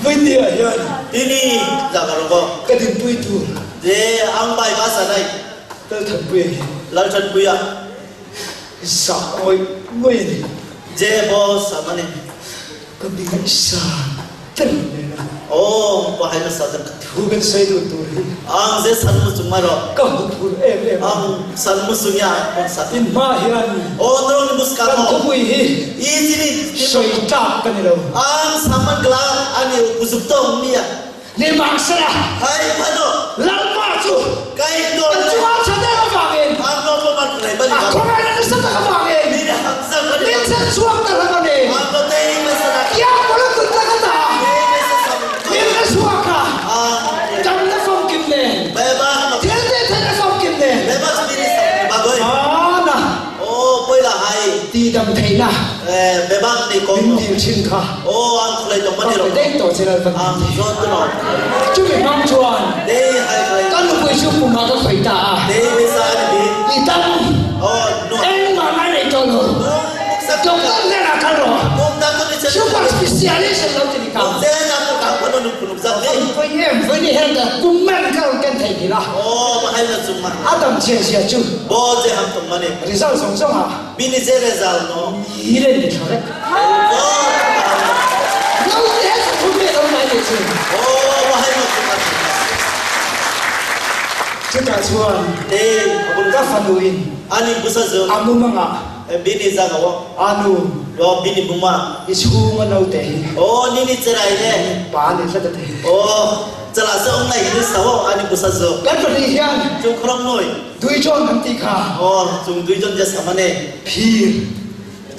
Vawinia hian ka dinpui tur Lalthanpuia hi zah ngawih ngawih a ni. Ka mi ngaihsan ber nen a. Thu kan sawi dun tur hi. Ka hmu phur em em a. In hma hian kan thupui hi sawi tlak ka ni lo. Nimahsela, Lalpa chu kan chungah tha deuh avangin, a khawngaihna nasa tak avangin min chhan chhuak ta hlauh a ni. Diabol a kut tak ata min la chhuak a, damna famkim nen, thil tih theihna famkim nen, hmana tihdam theihna min dil thin kha. Ka pe daih tawh che Lalpa min ti. Chumi hmang chuan ka nupui chu pumah ka khawih ta a, i dam engmah ngai nei tawh lo, doctor hnenah kal rawh, super specialist an lo ti ni ka. Vawi em vawi ni hian ka kum man ka rawn ken thei nghilh a, a dam chian zia chu result zawng zawng ah ni le ni tha vek. Chutah chuan ka fanuin a mumangah a nu i chhunga naute hi pa a ni tlat a ti. Kan pahnih hian Duichawn kan tih kha phir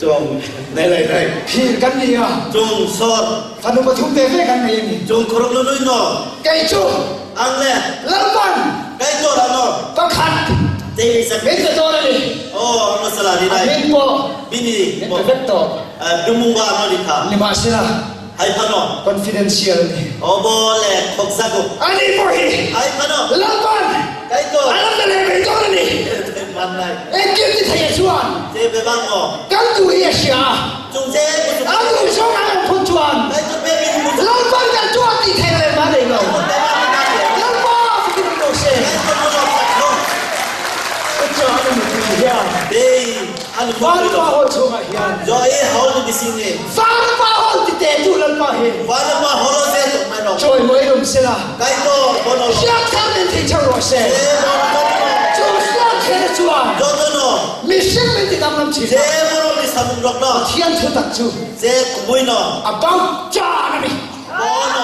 Cung nei lai lai. Phir kan ni a. Cung sor. Fanu pathum ve ve kan nei a ni. Cung khorok lu lui no. Kei cu. Ang le. Lalpan. Kai to ra no. Pakhat. Tei sak. Min pe dawn a ni. Oh, ang masala ni lai. Min pawh. Bini. Min pe vek tawh. Dumung ba no ni kha. Nimahsela. Hai phano. Confidential a ni. Oh, bo le khok zaku. Ani pawh hi. Hai phano. Lalpan. Kai to. A lam na leh mai dawn a ni. Man lai. Engkim ti thei a chuan. Che be bang maw? Kan duh hi a hria a. Chung che ku chu. A duh zawng an awm phun chuan. Kai chu be min mu. Lalpan kan chuan ti thei leh mah nei lo. Lalpa fakin awm lo se. Kai chu mu lo khat lo. Ka chuan a nupui hian. Bei a nupui. Vanpa hawl chhungah hian. Jo i hawl ni bising ni. Vanpa hawl ti te tu Lalpa hi. Vanpa hawl o se tuk mai no. Chawi mawi rum sela. Kai to bono. Hriat thar min thei chho rawh se. Che bono to no. Chu hriat thei chuan. Jo to no. Mihring min ti danglam thin a. Che bono ni samung rok no. Pathian thu tak chu. Che kumui no. About chan a ni. Bono.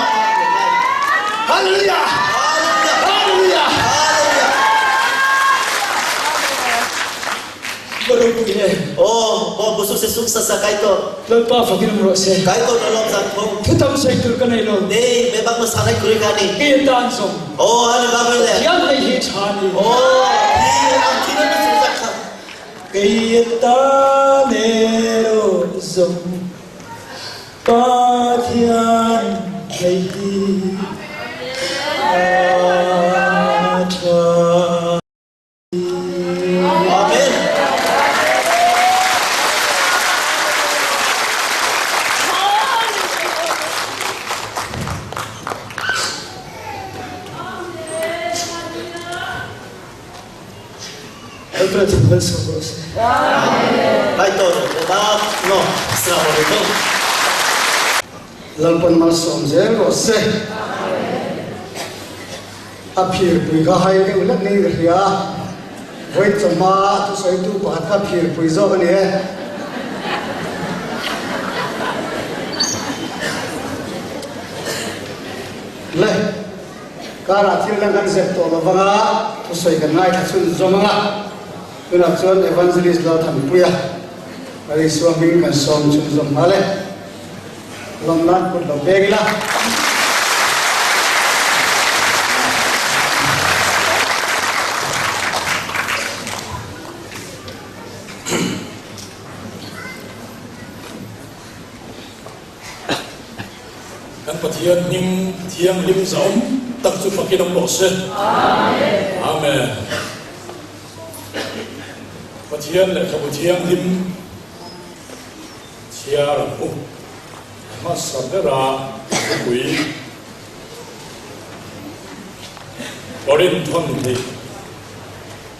Hallelujah. Hallelujah. Hallelujah. Hallelujah. Ka ropui e. Aw, Baw busuk se suk sa sa kai to. Lalpa fakin awm rawh se. Kai to na lawm zan thung. Thu tam sawi tur ka nei lo. Nei, me bak ma sa nai kuri ka ni. Kei tan zawng. Aw, ani bak me le. Thiam nei hi tha ni. Aw, hi ang thi na suk zak kha. Kei tan erawh zawng Pathian nei hi a tha. Amen. Lalpan malsawm zel rawh se. A phirpui kha hai deuh hlek niin ka hria a. Vawi chawhma thusawitu pakhat kha phirpui zawk a ni e. Le, karah thil dang kan zep tawh lo vanga thusawi kan ngaithla chhun zawm anga tunah chuan Evangelist Lalthanpuia Isua hming kan sawm chhun zawm nghal e. Lawm nan kut lo peng ila. Kan Pathian hming thianghlim zahawm tak chu fakin awm rawh se. Amen. Pathian lehkhabu thianghlim chhiar ang u. Hmasa bera thupui Korinthon hi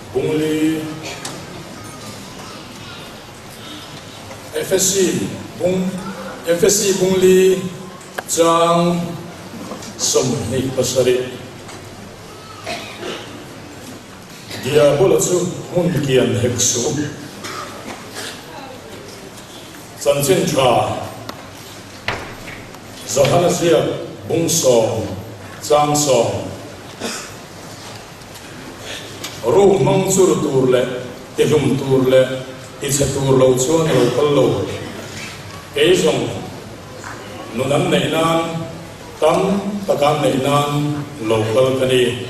Bungli Efesi bung Efesi Bungli chang 27 Diabola chu hmun kian hek suh. Chanchin tha Johana ziak bung sawm chang sawm Ru hmang chur tur leh tihlum tur leh tichhe tur lo chuan a lo kal lo. Kei zawng nun an neih nan tam taka an neih nan lo kal ka ni.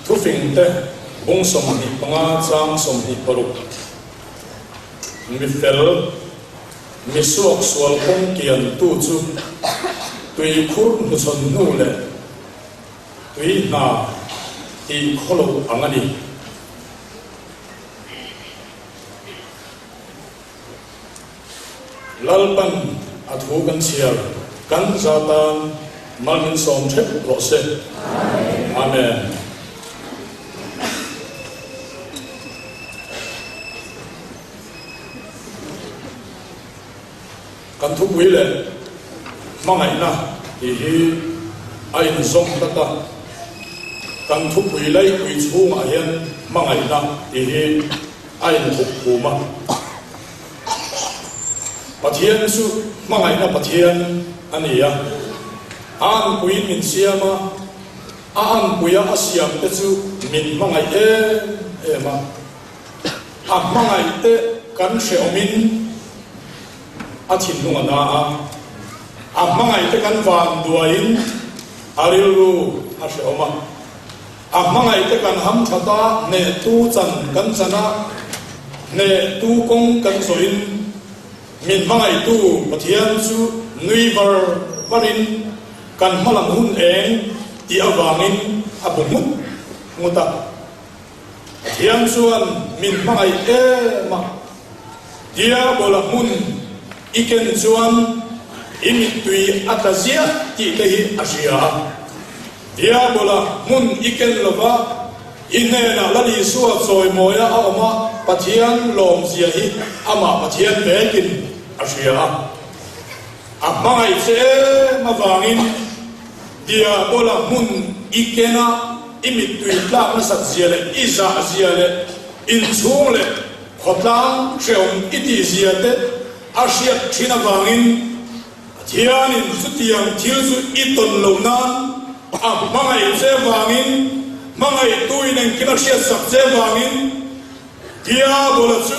Thufing te bung 25 chang 26 Mi fel, mi suak sual kawng kian tu chu tui khur hnuchhawn hnu leh tui hna tih khaw lo ang a ni. Lalpan a thu kan chhiar kan za tan mal min sawm theuh rawh se. Amen. Kan thupui leh hmangaihna tih hi a inzawm tlat a, kan thupui laipui chhungah hian hmangaihna tih hi a inthup khum a. Pathian chu hmangaihna Pathian a ni a, a anpuiin min siam a, a anpuia a siamte chu min hmangaih em em a. A hmangaihte kan hrehawmin a thinlung a na a, a hmangaihte kan vanduaiin a rilru a hrehawm a. A hmangaihte kan ham that a, hnehtu chan kan chan a, hnehtu kawng kan zawhin min hmangaihtu Pathian chu nui var varin kan hmalam hun eng tih avangin a bu nghut nghut a. Pathian chuan min hmangaih em a, Diabola hmun i ken chuan i mittui a tla ziah tih te hi a hria a. Diabola hmun i ken lova i hnenah Lal Isua chawimawia a awm a, Pathian lawmzia hi amah Pathian vekin a hria a. A hmangaih che em avangin Diabola hmun i ken a, i mittui tlak nasat zia leh i zah zia leh inchhung leh khawtlang hrehawm i tih zia te a hriat thin avangin Pathianin chutiang thil chu i tawn lo nan a hmangaih che vangin, hmangaihtuin engkim a hriatsak che vangin Diabola chu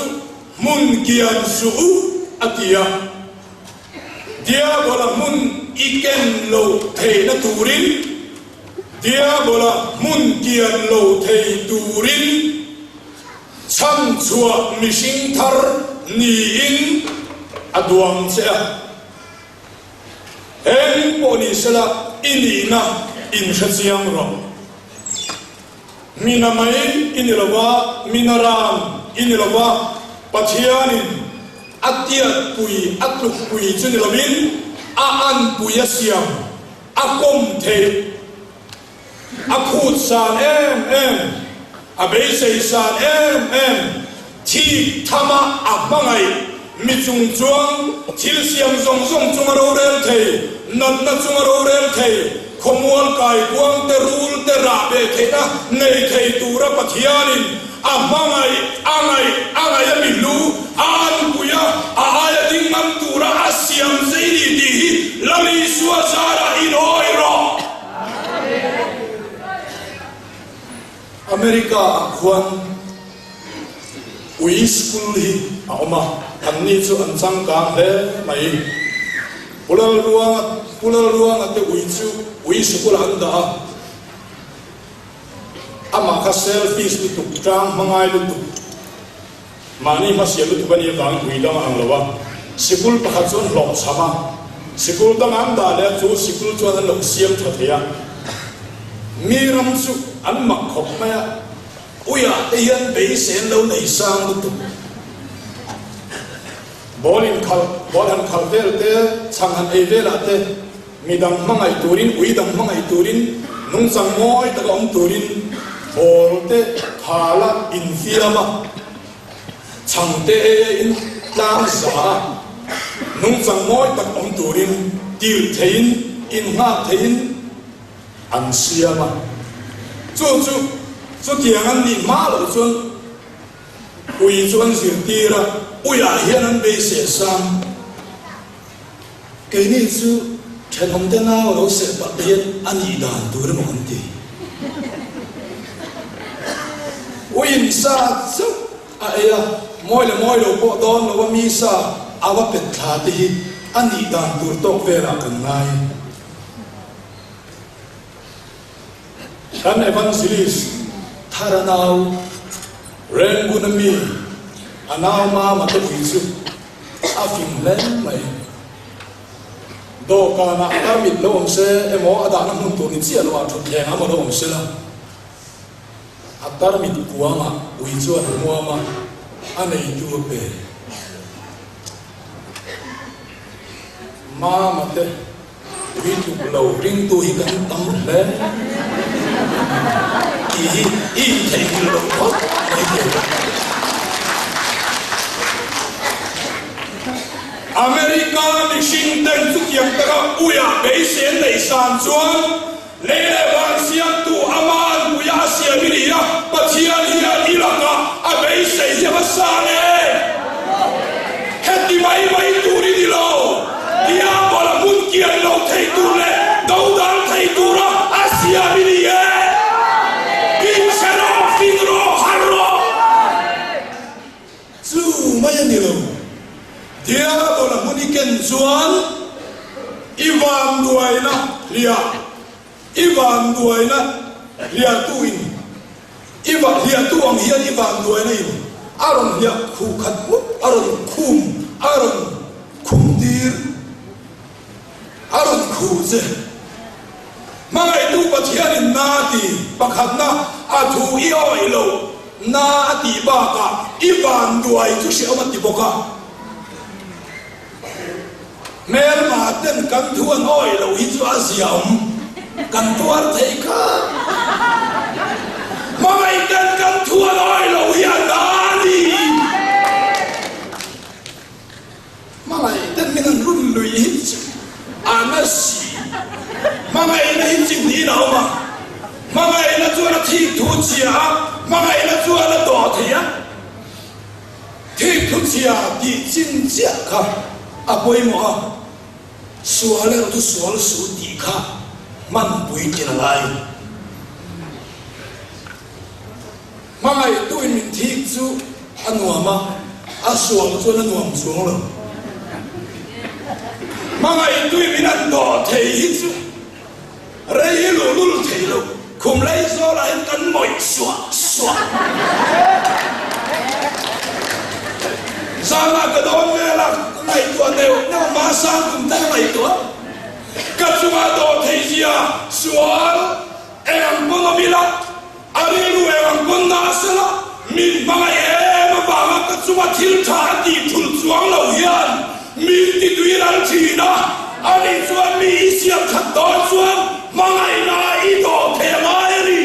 hmun kian suh u a ti a. Diabola hmun i ken lo theihna turin, Diabola hmun kian lo thei turin chhanchhuah mihring thar niin a duang che a. Eng pawh ni sela i nihna inhre chiang rawh. Mina mai i ni lova, mina ram i ni lova, Pathianin a tiatpui, a tlukpui chu ni lovin a anpui a siam, a kawm theih, a khut san em em, a beisei san em em, thik thama a hmangaih mi chung chuan thil siam zawng zawng chunga rorel thei, natna chunga rorel thei, khawmual kaikuang te rul. te rah beh theihna nei thei tura Pathianin a hmangaih, a ngaih, a ngaih a mi hlu, a anpui a, a aia ding ngam tura a siam che i ni tih hi Lal Isua zarah inawih rawh. America ah khuan ui school hi a awm a, anni chu an changkang hle mai. Pu Lalruanga Pu Lalruanga te ui chu ui sikul ah an dah a, amah kha selfish lutuk, tang hmangai lutuk, mahni hmasial lutuk a nih avangin ui dang a ang lo a, sikul pakhat chu an hlawhchham a, sikul dangah an dah leh a, chu sikul chuan an lo siam tha thei a, mi ram chu an mak khawp mai a. Uiah te hian beisei an lo nei sang lutuk. Ball in khalh, ball han khalh vel te, chhang han ei velah te, midang hmangaih turin, ui dang hmangaih turin, nungchang mawi taka awm turin ball te khala infiam a, chhang te ei a in tlang za a, nungchang mawi tak awm turin tirh theiin, innghak theiin, An siam a, chu chu chutiang an nih hma loh chuan ui chu an zirtir a, uiah hian an beiseh sang. Keini chu thenawmte nau lo seh pah te hian a nih dan tur emaw kan ti. Uiin sa chauh a ei a, mawi leh mawi lo pawh dawn lo a mi sa a va pet thla te hi a nih dan tur tawk velah kan ngai. Kan Evangelist thar a nau Renguna mi a nau mama te pui chu a fing hle mai. Dawhkanah tarmit lo awm se emaw a dahna hmun tur ni chiah loah thutthleng a maw lo awm se la, a tarmit kuangah ui chuan a hmuam a, a neitu a pe. Mama te ui tluk lo ringtu hi kan tam hle tih hi i intheihnghilh loh phawt mai thei. America mihring ten chutiang taka uia beisei an neih san chuan lei leh van siamtu ama anpuia a siam i ni a, Pathian hian i lakah a beisei hi a va sang e! Heti mai mai tur i ni lo, Diabol-a hmun kian lo thei tur leh dodal thei tura a siam i ni e! Inchhe rawh, fing rawh, harh rawh! Chu mai a ni lo, Diabol-a hmun i ken chuan i vanduaina hliah, i vanduaina hliahtu in, i va hliahtu ang hian i vanduaina in a rawn hliah khuh khat mup, a rawn khum, a rawn khum tir, a rawn khuh che. Hmangaihtu Pathianin na ti pakhatna a thu i awih lo na a tih bakah i vanduai chu hrehawm a ti bawk a. Hmelma ten kan thu an awih loh hi chu a ziaawm kan tuar thei kha. Hmangaih ten kan thu an awih loh hi a na a ni. Hmangaih ten min an run lui hi chu a na si. Hmangaihna hi chi hnihin a awm a, hmangaihna chuan a thik thu chhia a, hmangaihna chuan a dawh thei a. Thik thu chhia tih chin chiah kha a pawimawh a, sual erawh chu sual suh tih kha hmanpui tlin a ngai. Hmangaihtuin min thik chu a nuam a, a sual chuan a nuam chuang lo. Hmangaihtuin min an dawh thei hi chu rei hi luhlul thei lo, khum lei zawlah hian kan mawih suah suah. Zanah ka dawn vel a, ka ngaihtuah neuh neuh, hmasang kum te ka ngaihtuah. Ka chungah dawh thei zia sual eng ang pawn awm ila, A rilru eng ang pawn na a sel a, min hmangaih em avanga ka chunga thil tha a tih thul chuang lo hian min ti tui ral thin a, ani chuan mi i siam that dawn chuan hmangaihna i dawh thei a ngai a ni.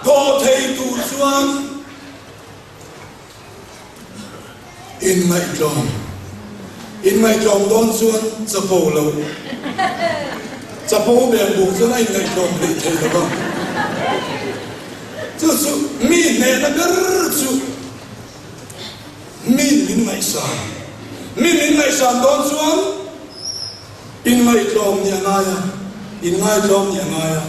Dawh thei tur chuan inngaihtlawm, inngaihtlawm dawn chuan chapo lo. Chapo beng buk chuan a inngaihtlawm hleih thei lo va. Chu chu mi hnehna ber chu mi min ngaihsan. Mi min ngaihsan dawn chuan inngaihtlawm nih a ngai a, inngaitlawm nih a ngai a.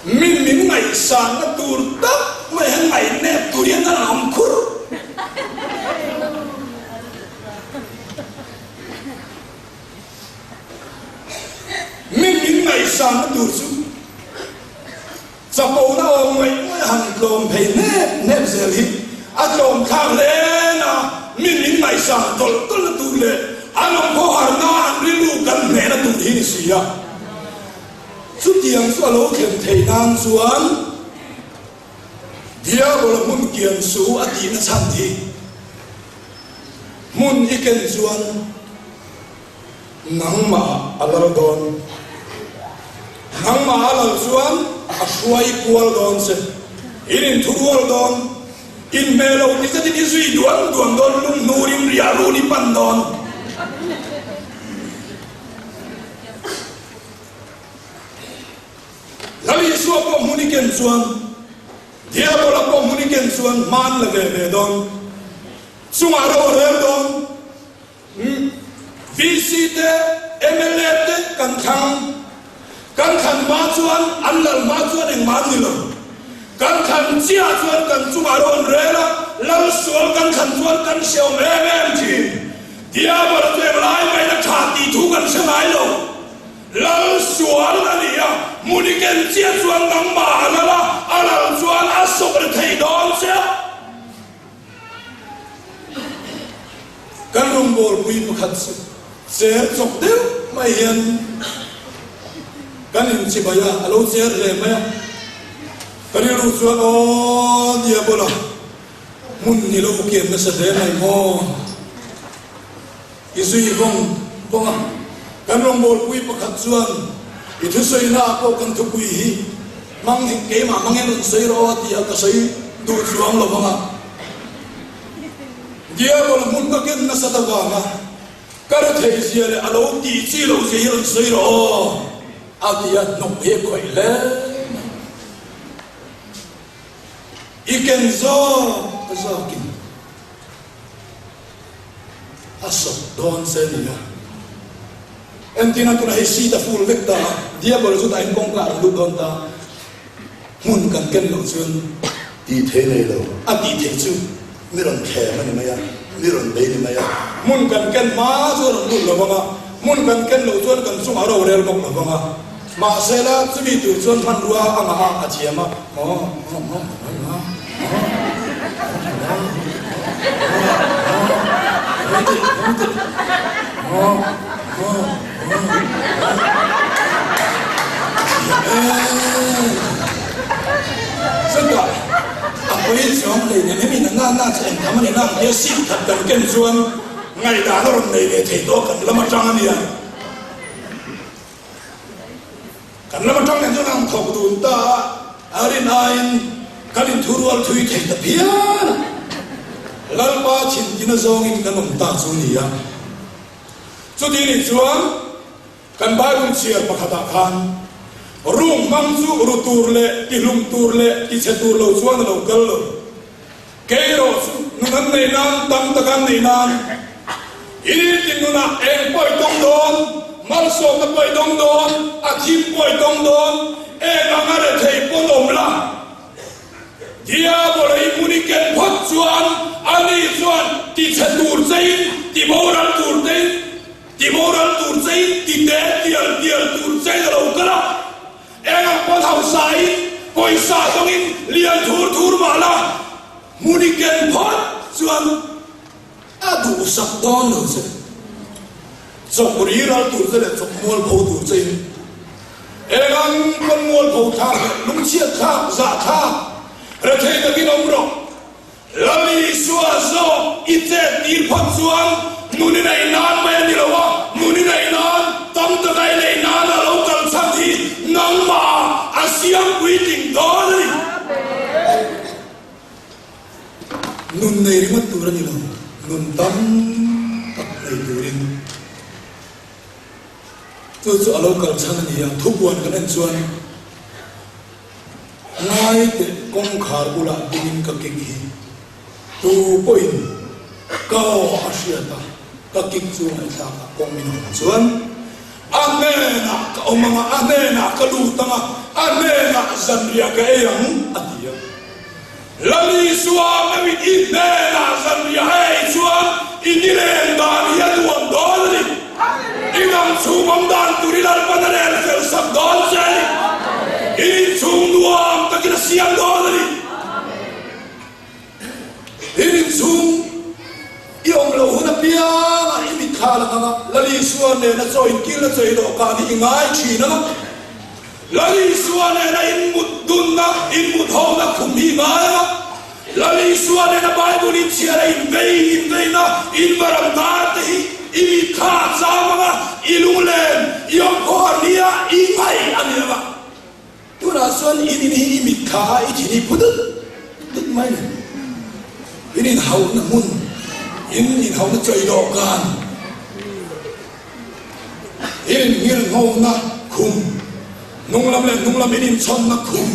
Mi min ngaihsanna tur tak mai hian ngaihnep tur hian a awm khur. Mi min ngaihsanna tur chu chapona awm ngaih ngaih a han tlawm phei hnep hnep zel hi a tlawm thlak hle na, mi min ngaihsan tawlh tawlhna tur leh an awm khawharna an rilru kan hnehna tur hi ni si a. Chutiang chu a lo thlen theih nan chuan Diabola hmun kian su a tihna chhan hi hmun i ken chuan nangmah a lal dawn. Nangmah a lal chuan a hruai kual dawn che. In inthurual dawn. Inhmeh lo ti zetin i zui duan duan dawn, lunghnurin riah run i pan dawn. Lal Isua pawh hmun i ken chuan, Diabola pawh hmun i ken chuan hma an la ve ve dawn. Chungah ro a rel dawn. VC te, mla te kan thlang. Kan thlan hma chuan, an lal hma chuan engmah an ni lo. Kan thlan chiah chuan kan chungah ro an rel a, lal sual kan thlan chuan kan hreawm em em thin. Diabola chu englai maiin a tha tih thu kan hre ngai lo. Lal sual a ni a, hmun i ken chiah chuan nangmah a lal a, a lal chuan a sawp ri thei dawn che a. Kan rawngbawlpui pakhat chu cher chawk deuh mai hian kan inchibai a, a lo cher hle mai a. Ka rilru chuan aw Diabola, hmun ni lo kian nasa hle mai maw? I zui vawng vawng a, kan rawngbawlpui pakhat chuan i thusawi na pawh kan thupui hi hmang hi keimah hmangin rawn sawi rawh a ti a, ka sawi duh chuang lo vang a. Diabol hmun ka ken nasat avanga ka ri thei zia leh a lo tih chi loh zia hi rawn sawi rawh aw a ti a, hnawk hi a khawih hle mai. I ken zawk zawkin. A sawp dawn che a ni a. Entirna tunah hei seat a full vek ta a, Diabol chu dahin kawngka a rawn lut dawn ta a, hmun kan ken loh chuan Tih thei nei lo. A tih theih chu mi rawn thlem a ni mai a, mi rawn bei ni mai a. Hmun kan ken hma chu a rawn lut lo vang a, hmun kan ken loh chuan kan chungah rorel bawk lo vang a. Mahse la chumi tur chuan hmanrua a ngah a, a thiam a. Chutah a pawi chuang hlei nen hemi na na na chu engtham a ni nang tia seat khat kan ken chuan ngaihdan a rawn nei ve thei tawh kan lam atang a nia. Kan lam atang nen chuan ang thawk dun ta a, a rin aiin kan inthurual thui thei ta phian a. Lalpa thintina zawngin kan awm ta chu ni a. Chuti nih chuan kan Bible chhiar pakhatah khan rum hmang chu ru tur leh tihlum tur leh tichhe tur lo chuan a lo kal lo. Kei erawh chu nun an nei nan, tam tak an nei nan, i tin nunah eng pawh i tawng dawn, malsawmna pawh i dawng dawn, a thim pawh i tawng dawn, eng anga rethei pawn awm la. Diabola i hmun i ken phawt chuan ani chuan tichhe tur chein, tiboral tur tein, tiboral tur chein, tite tial tial tur chein a lo kal a. Eng ang pawn hausain pawisa dawngin lian thur thur mah la, hmun i ken phawt chuan a duhsak dawn lo che. Chawk ri ral tur che leh chawk mual pho tur chein eng ang pawn mual pho thlak leh lungchhiat thlak, zah thlak, rethei takin awm rawh. Lal Isua zawk i chet tir phawt chuan nun i neih nan mai a ni lo a, nun i neih nan, tam taka i neih nan a lo kal chhan hi nangmah a siam puitling dawn a ni. Nun nei ringawt tur a ni lo, nun tam tak nei turin. Chu chu a lo kal chhan a ni a, thupuan kan en chuan ngai teh kawngkhar bulah dingin ka kik hi tu pawhin ka aw a hriat a, ka kik chu ngaihthlak a kawng min hawn chuan a hnenah ka awm ang a, a hnenah ka lut ang a, a hnenah zanriah ka ei ang a ti a. Lal Isua meuhin i hnenah zanriah a ei chuan i nileng dan hi a nuam dawn a ni. I dam chhung awm dan tur i Lalpan a rel fel sak dawn che a ni. I inchhung nuam takin a siam dawn a ni. I inchhung i awm loh hun apiangah i mitthla lang ang a, Lal Isua nena chaw inkilna chaw i dawhkan hi i ngai thin ang a. Lal Isua nena inmut dunna, inmut hona khum hi ngai a, Lal Isua nena Bible inchhiar a invei inveina, invaram dar te hi i mit kha a cham ang a, i lunglen, i awmkhawhar nia i ngaih a ni ang a. Tunah chuan in in hi i mit kha a i thin hi phu dut dut mai ni. In inhauhna hmun, in inhauhna chawi dawhkan. In innghirnghawna khum, hnunglam leh hnunglam in inchhawnna khum,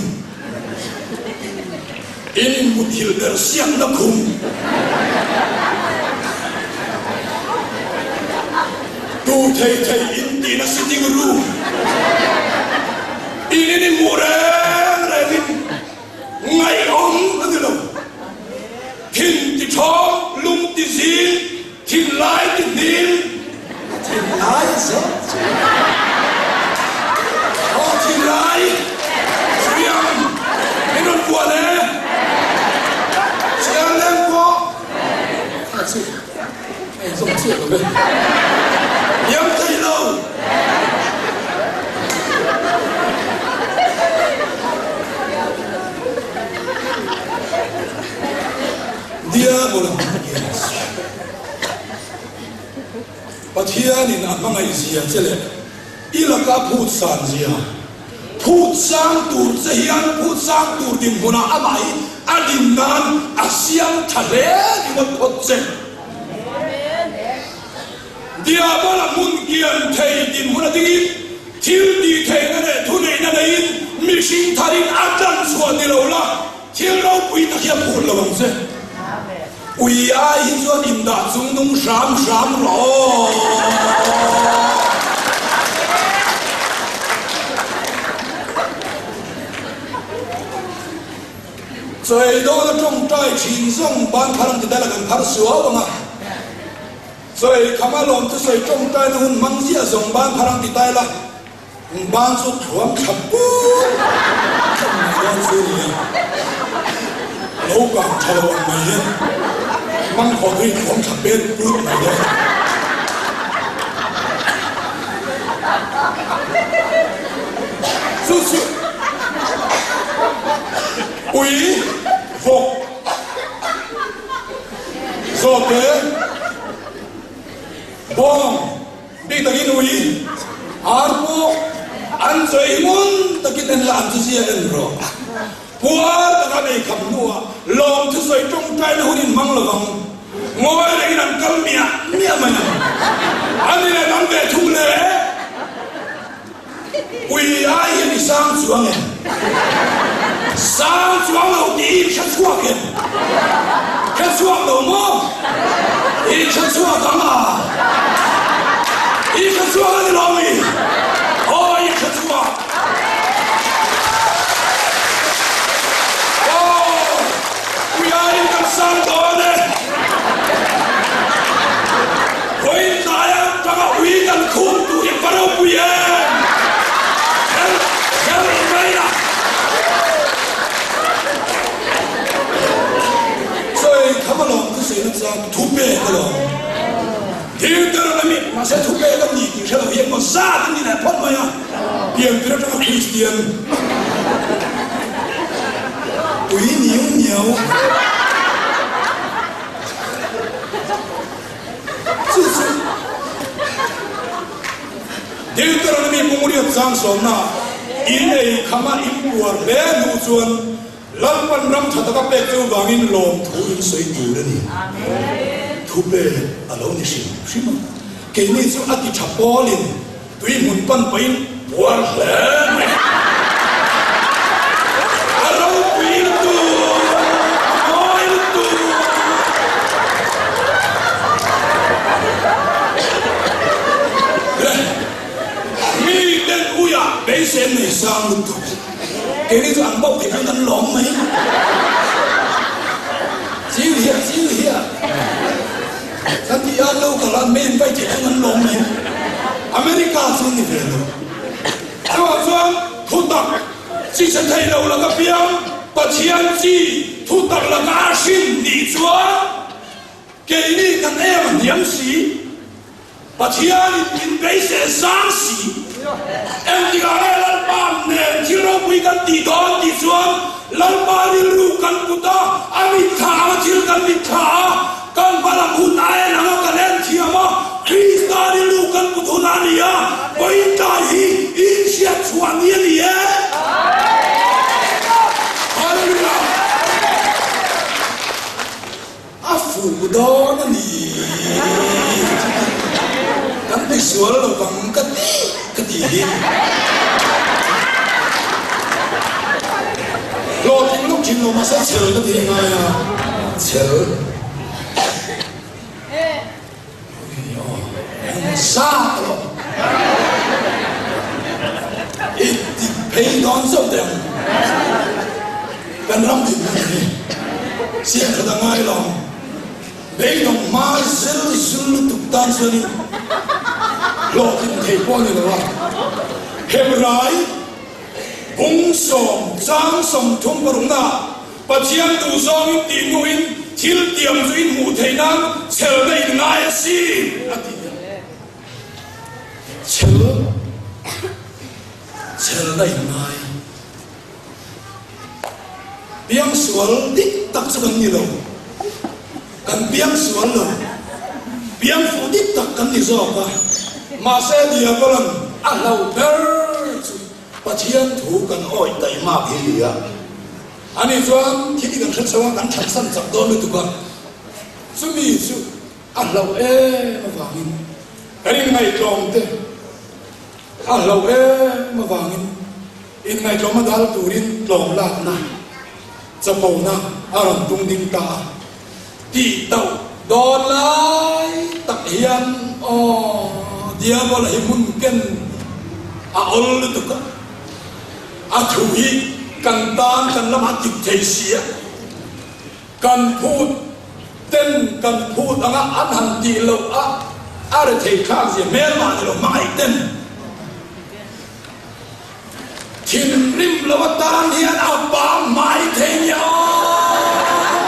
in inmuthilh ber siakna khum, tu thei thei in tihna sitting room, in in inhmuh reng rengin ngaihawm a ni lo. Thin ti thawng, lung ti zing, Thinlai ti hnim. Thinlai a zawk chu. Aw thinlai hriam min rawn bual e. Chiang leng pawh kha chu a inzawm chiah lo ve. Hniam thei lo. Diabola Yes. Pathianin a hmangaih zia che leh i laka phut san zia, phut sang tur che hian phut sang tur dinhmunah amah hi a din nan a siam tha hle ringawt phawt che. Diabola hmun kian thei dinhmun a dingin thil tih theihna leh thuneihna neiin mihring tharin a tlan chhuah ni lo la, Thil ropui tak hi a phut lo ang che. Ui ai hi chuan indah chung nung hram hram rawh aw. Chawi dawn a tawngtai thin zawng ban phar ang ti dala kan phar suau ang a. Chawi kham a lawm thusawi tawngtai na hun hmang ziah zawng ban phar ang ti tai la. Ban chu thuam tha put tlat mai dawn chu a ni a, lo kang tha lo ang mai hian mangkhawh chu in thuam tha pet put mai dawn. Chu chu ui vawk zawte bawng Bik takin ui ar pawh an chawi ngun takin en la an chu zia en rawh. Puar taka nei kham hnuah lawm thusawi tawngtaina hun in hmang lovang. Ngawi rengin an kal miah miah mai ang. An in en ang ve thung le. Ui ai hian i sang chuang em? Sang chuang lo tih i hre chhuak em? Hre chhuak lo maw? I hre chhuak ang a? I hre chhuak a ni lo mi? Aw i hre chhuak. Aw ui aiin kan sang dawn e. Vawiin tlaia tanga ui kan khum tur hi va ropui em! Hel hel mai a! Sawi kham alawm chu sawi na chang thu pek alawm. Thil tel a mi mahse thu pek a ni tih hre lo hi engmaw zat a ni leh phawt mai a. Pian tir atanga Kristian ui niu niau. Chu chu Deuteronomy Pumuriat chang sawmna in ei khama in puar hle hnu chuan Lalpan ram tha taka pek chu vangin lawmthu in sawi tur a ni. Thu pek a lo ni hrim hrim a. Keini chu a ti tha pawlin. Tui hmun pan pahin puar hle mai. A ropui lutuk, a mawi lutuk. Le, miten uiah beisei an nei sang lutuk. Keini chu an bauh theih chuan kan lawm mai. Chil hiah, chil hiah. Kan ti a, local ah main vai theih chuan an lawm mai. America chu ni ve lo. Chuvang chuan thutak chi chhe thei lo laka piang Pathian chi thutak laka a hrin nih chuan keini kan em a hniam si. Pathianin min beiseh zang si. Engtikah nge Lalpa nen thil ropui kan tih dawn tih chuan Lalpa rilru kan put a, a mitthla anga thil kan mitthla a, kan hmalam hun a en anga kan en thiam a, Krista rilru kan put hun a ni a, vawiintlai hi inhriat chhuah ni a ni e. Hallelujah! A fuh dawn a ni kan ti sual lo vang ka ti ka ti hi. Hlawhtling lawk thin lo mahse chhel ka ti ngai a, chhel. Eng zat lo i ti phei dawn zauh teh ang. Kan ram din hmun hi siam that a ngai lo ang. Beidawng hma zel zul lutuk tan chuanin hlawhtlin thei pawh a ni lo a. Hebrai bung sawm chang 30 paruknaah Pathian duhzawngin tih hnuin thil tiam chu in hmuh theih nan chhelna in ngai a si, a ti a. Chhel, chhelna in ngai. Piangsual dik tak chu kan ni lo. Kan piangsual lo. Piangfuh dik tak kan ni zawk a. Mahse Diabolan a hlauh ber chu Pathian thu kan awih daih mak hi ni a, ani chuan thil hi kan hre chho a, kan thatsan chak dawn lutuk a, chumi chu a hlauh em avangin kan inngaihtlawm te a hlauh em avangin inngaihtlawm a dal turin tlawm lakna chapona a rawn tung ding ta a, tih tauh dawn lai tak hian aw Diabola hi hmun ken a awl lutuk a, a thu hi kan tan kan lamah dik thei si a, kan phut ten kan phut anga an han tih loh a, a rethei thlak zia hmel mah ni lo hmangaih ten. Thinrim lo atan hian a bang hmai thei nia aw!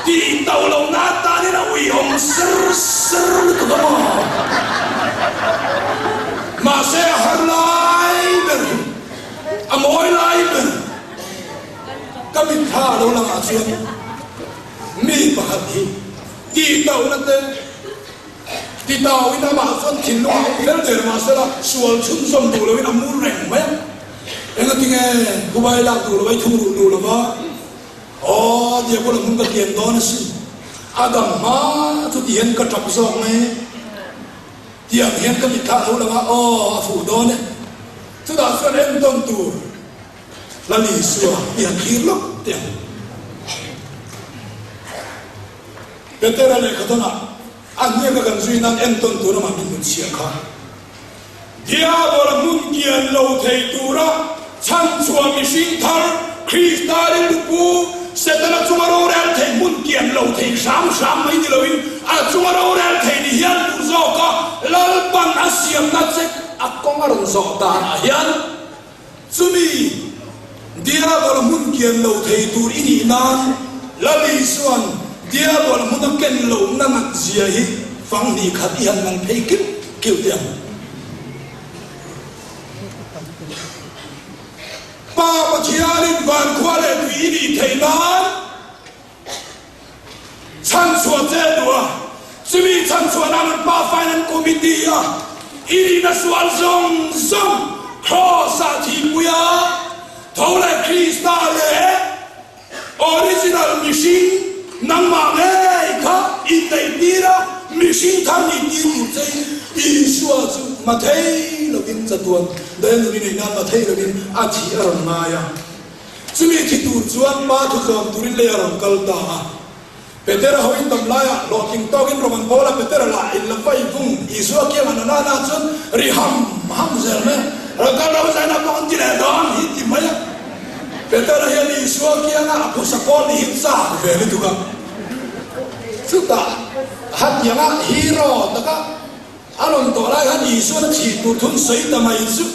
Tih to lohna atanin a uiawm ser ser lutuk a maw? Mahse a har lai ber hi, a mawi lai ber ka mitthla a lo langah chuan mi pakhat hi tih tohna te, Titauin amah chuan thinlung a awm fel der mahsela sual chhunzawm duh loin a mur reng mai a. Engatinge Dubai lak duh lo a i thungrulh duh lova? Aw, Diabola hmun ka kian dawn asin. A dam hma chu ti hian ka tap zawk mai e. Tiang hian ka mitthlah lo lang a, aw, a fuh dawn e. Chutah chuan entawn tur Lal Isua i han thlir lawk teh ang. Petera lehkha dawnah a hniaka kan zui nan entawn tur amah min hmun chhiah kha. Diabola hmun kian lo thei tura chhanchhuah mihring thar Krista rilru pu Setana chunga rorel thei hmun kian lo thei hram hram mai ni loin a chunga rorel thei ni hian duh zawka Lalpan a siamna che a kawng a rawn zawh danah hian Chumi Diabol hmun kian lo thei tur i nih nan Lal Isua'n Diabol hmun a ken lohna ngat zia hi fang hnih khat i han man phei kilh kilh teh ang. Pa Pathianin vankhua leh tui i nih theih nan Chhanchhuah che duh a, chumi chhanchhuah nan an pa Finance Committee a i nihna sual zawng zawng Kraws ah thihpui a, tho leh Krista leh original mihring nangmah ngei kha inneih tir a, mihring thar nih tir tur che in. Isua chu mathei lovin chatuan daia nun i neih nan mathei lovin a thih a rawn ngai a. Chumi thi tur chuan Pa thutlawm turin lei a rawn kal ta a. Petera hoin dam laiah hlawhtling tawkin rawn an bawl a, Petera lah in la vai vung Isua kiangah na nana chuan ri ham ham zel mai a, rawn kal ro zaina pawh an ti leh dawn hi ti mai a. Petera hian Isua kiangah a phusa pawl ni hi chak ve lutuk a. Chutah hetianga hero taka a rawn tawh lai khan Isuan a thih tur thun sawi ta mai chu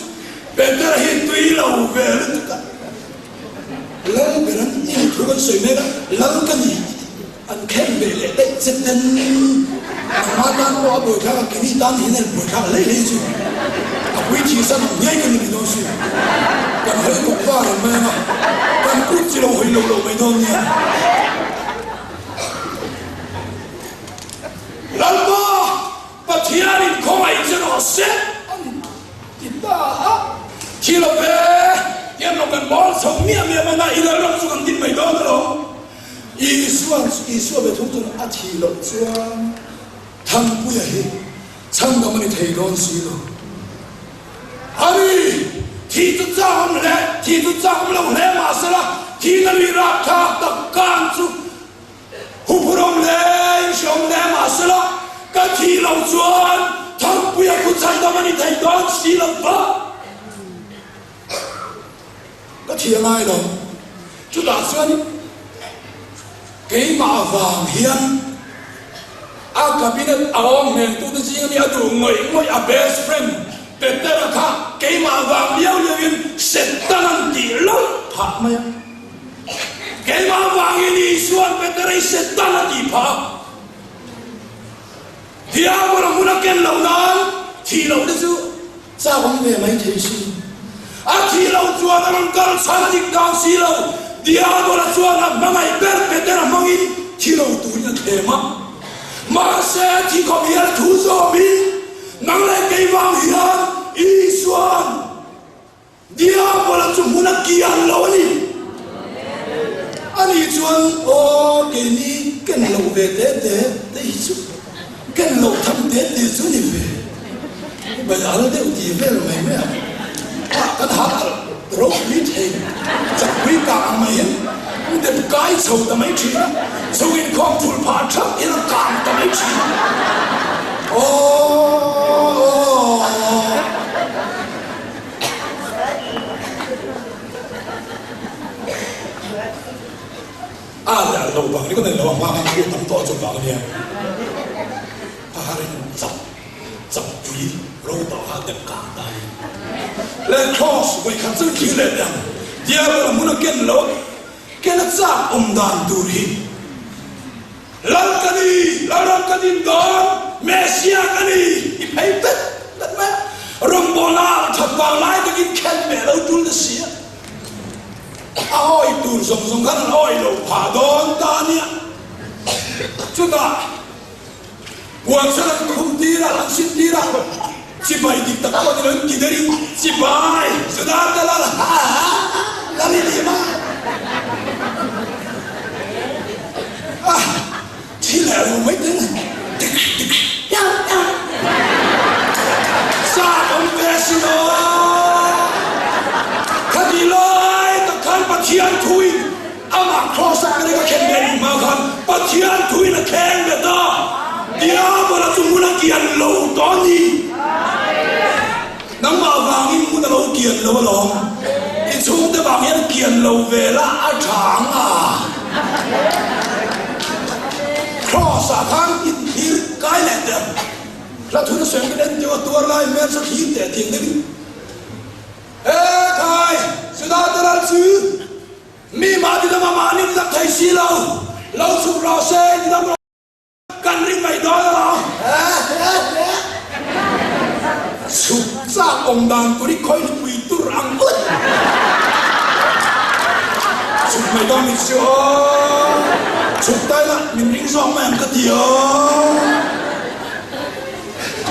Petera hi tui lo ve lutuk a. Lal ber an ni thu kan sawi mek a, lal ka ni tih an khen ve leh daih che ten nangmah tan pawh a buaithlak a, keini tan hian a buaithlak hlei hlei chu a pui thih san ang ngei ka ni mai dawn si. Kan hawi kawp va reng mai ang a, kan kut chi lo hawi lo lo mai dawn nia. Lalpa Pathianin khawngaih che rawh se a ni ti ta a. Thi lo ve, tiang lo kan bawl chho miah miah mana i lalram chu kan din mai dawn alawm. Isuan Isua ve thung chuan a thih loh chuan Thanpuia hi chhandam a ni thei dawn si lo. A ni, thih chu chak awm hle, thih chu chak awm lo hle mahsela thihna lui rapthlak tak kan chu Huphurhawm hle in hreawm hle mahsela ka thih loh chuan Thangpuia khu chhandam a ni thei dawn si lo va. Ka thih a ngai lo. Chutah chuan keimah vang hian a cabinet a awm hmel tute zing ami a duh ngawih ngawih a best friend Petera kha keimah vang liau liau in Satan an tih lawlh phah mai a. Keimah vangin Isua'n Petera i Satan a tih phah. Diabol a hmun a ken loh nan thih loh te chu chak awm ve mai thei si. A thih loh chuan a rawn kal chhan a dik dan si lo. Diabol a chuan a hmangaih ber Petera hmangin thi lo turin a thlem a. Mahse thi khawp hian a thu zawmin nang leh kei vang hian Isua'n Diabola chu hmun a kian lo a ni. Ani chuan, Aw, keini ken loh ve te te te hi chu ken loh tham te te chu ni ve. Bai al deuh ti vel mai mai a, ah kan hal alh ropui thei chakpui kah ang mai hian dep kai chho ta mai thin a, chhung inkhawm thul phah thap hian a kang ta mai thin a. Aw, aw. A leh a lo vang ni ka nei lo a hma khan thu tam tawh chu vang ania a harin chak chak pui ro tawh kha dep kang ta ani le cross vawi khat chu thlir leh teh ang diabol a hmun a ken lo ken a chak awm dan tur hi Lal ka ni, Lalram ka din dawn, Messiah ka ni i phei pet pet mai a. Rawngbawlna ah that vang lai takin khen meh lo tul na si a. A awi tur zawng zawng khan an awi lo phah dawn ta a nia. Chutah puan sen an khum tir a, an sin tir a, chibai dik tak pawh ni lo in ti derin chibai Juda te lal ha ha lal i ni ma. A thi leh lo mai teng a tik tik piau piau sa awm ve si lo khati lai tak khan Pathian thuin amah cross a ka ring a khen ve rih hma khan Pathian thuin a kheng ve ta Diabola chu hmun a kian lo tawh a ni. Nangmah vangin hmun a lo kian lo alawm. I chhungte vang hian kian lo ve la a tha ang a. Cross ah khan in thlir kai leh teh ang. Hla thun a sawi ang en teuh a tuar lai hmel chu thlir teh thin deuhin. He khai, Juda te ral chu mi mahni dama mahni dam thei si lo, lo chhuk rawh se, ni dam rawh. Kan ring mai dawn alawm. Chhuk chak awm dan tur i khawi nupui tur ang ut. Chhuk mai dawn min si aw. Chhuk tai la min ring zawk mai ang ka ti aw.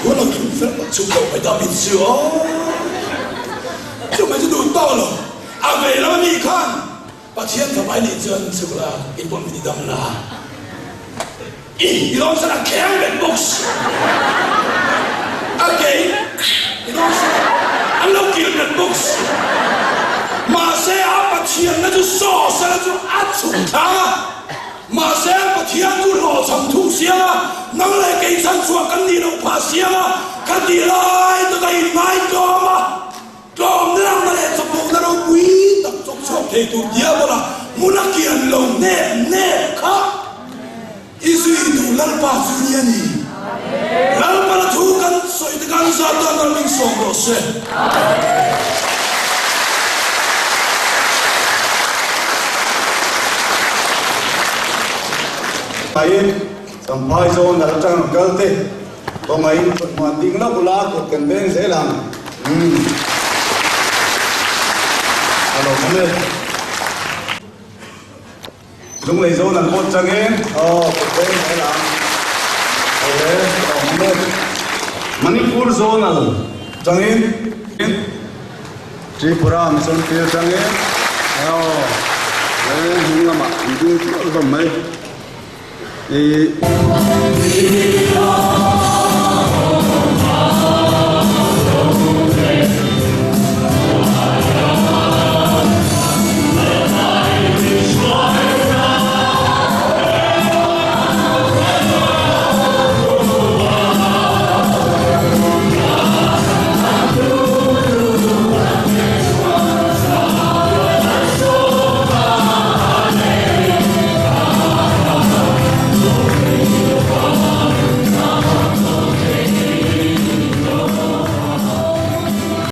Hun lo thlung fel pawh chhuk loh mai dawn min si aw. Chu mai chu duh tawh lo. A vei lam ami khan Pathian fapa i nih chuan chhuk la, i pawh min i dam la. I i lawm san a kheng bet bawk si. A ke in ti dawn se an lo kil bet bawk si. Mahse a Pathianna chu saw sela chu a chhuk thlang a. Mahse Pathian chu hlawhchham thung siang a, nang leh kei chhan chhuah kan nih loh phah siang a, ka ti lai taka inngai tlawm a. Tlawmna lamna leh chawpawhna ropui tak chawk chhuak thei tur diabola hmun a kian lo nep nep kha i zui duh Lalpa chu ni a ni. Lalpa la thu kan sawi te khan zat tan ram in sawm rawh se. Ain Champhai zawn a la tang ang kal te. Kawngaiin kut hmuan ding lawk ula kut kan veng zel ang. Umm. A lo awm e. Lunglei zawn an pawt chang e. Aw, kut veng zel ang. Awle, a lo awm e. Manipur zawn al changin. Tripura mission field changin. Aw, he hnung lamah an ding tluah hlawm mai.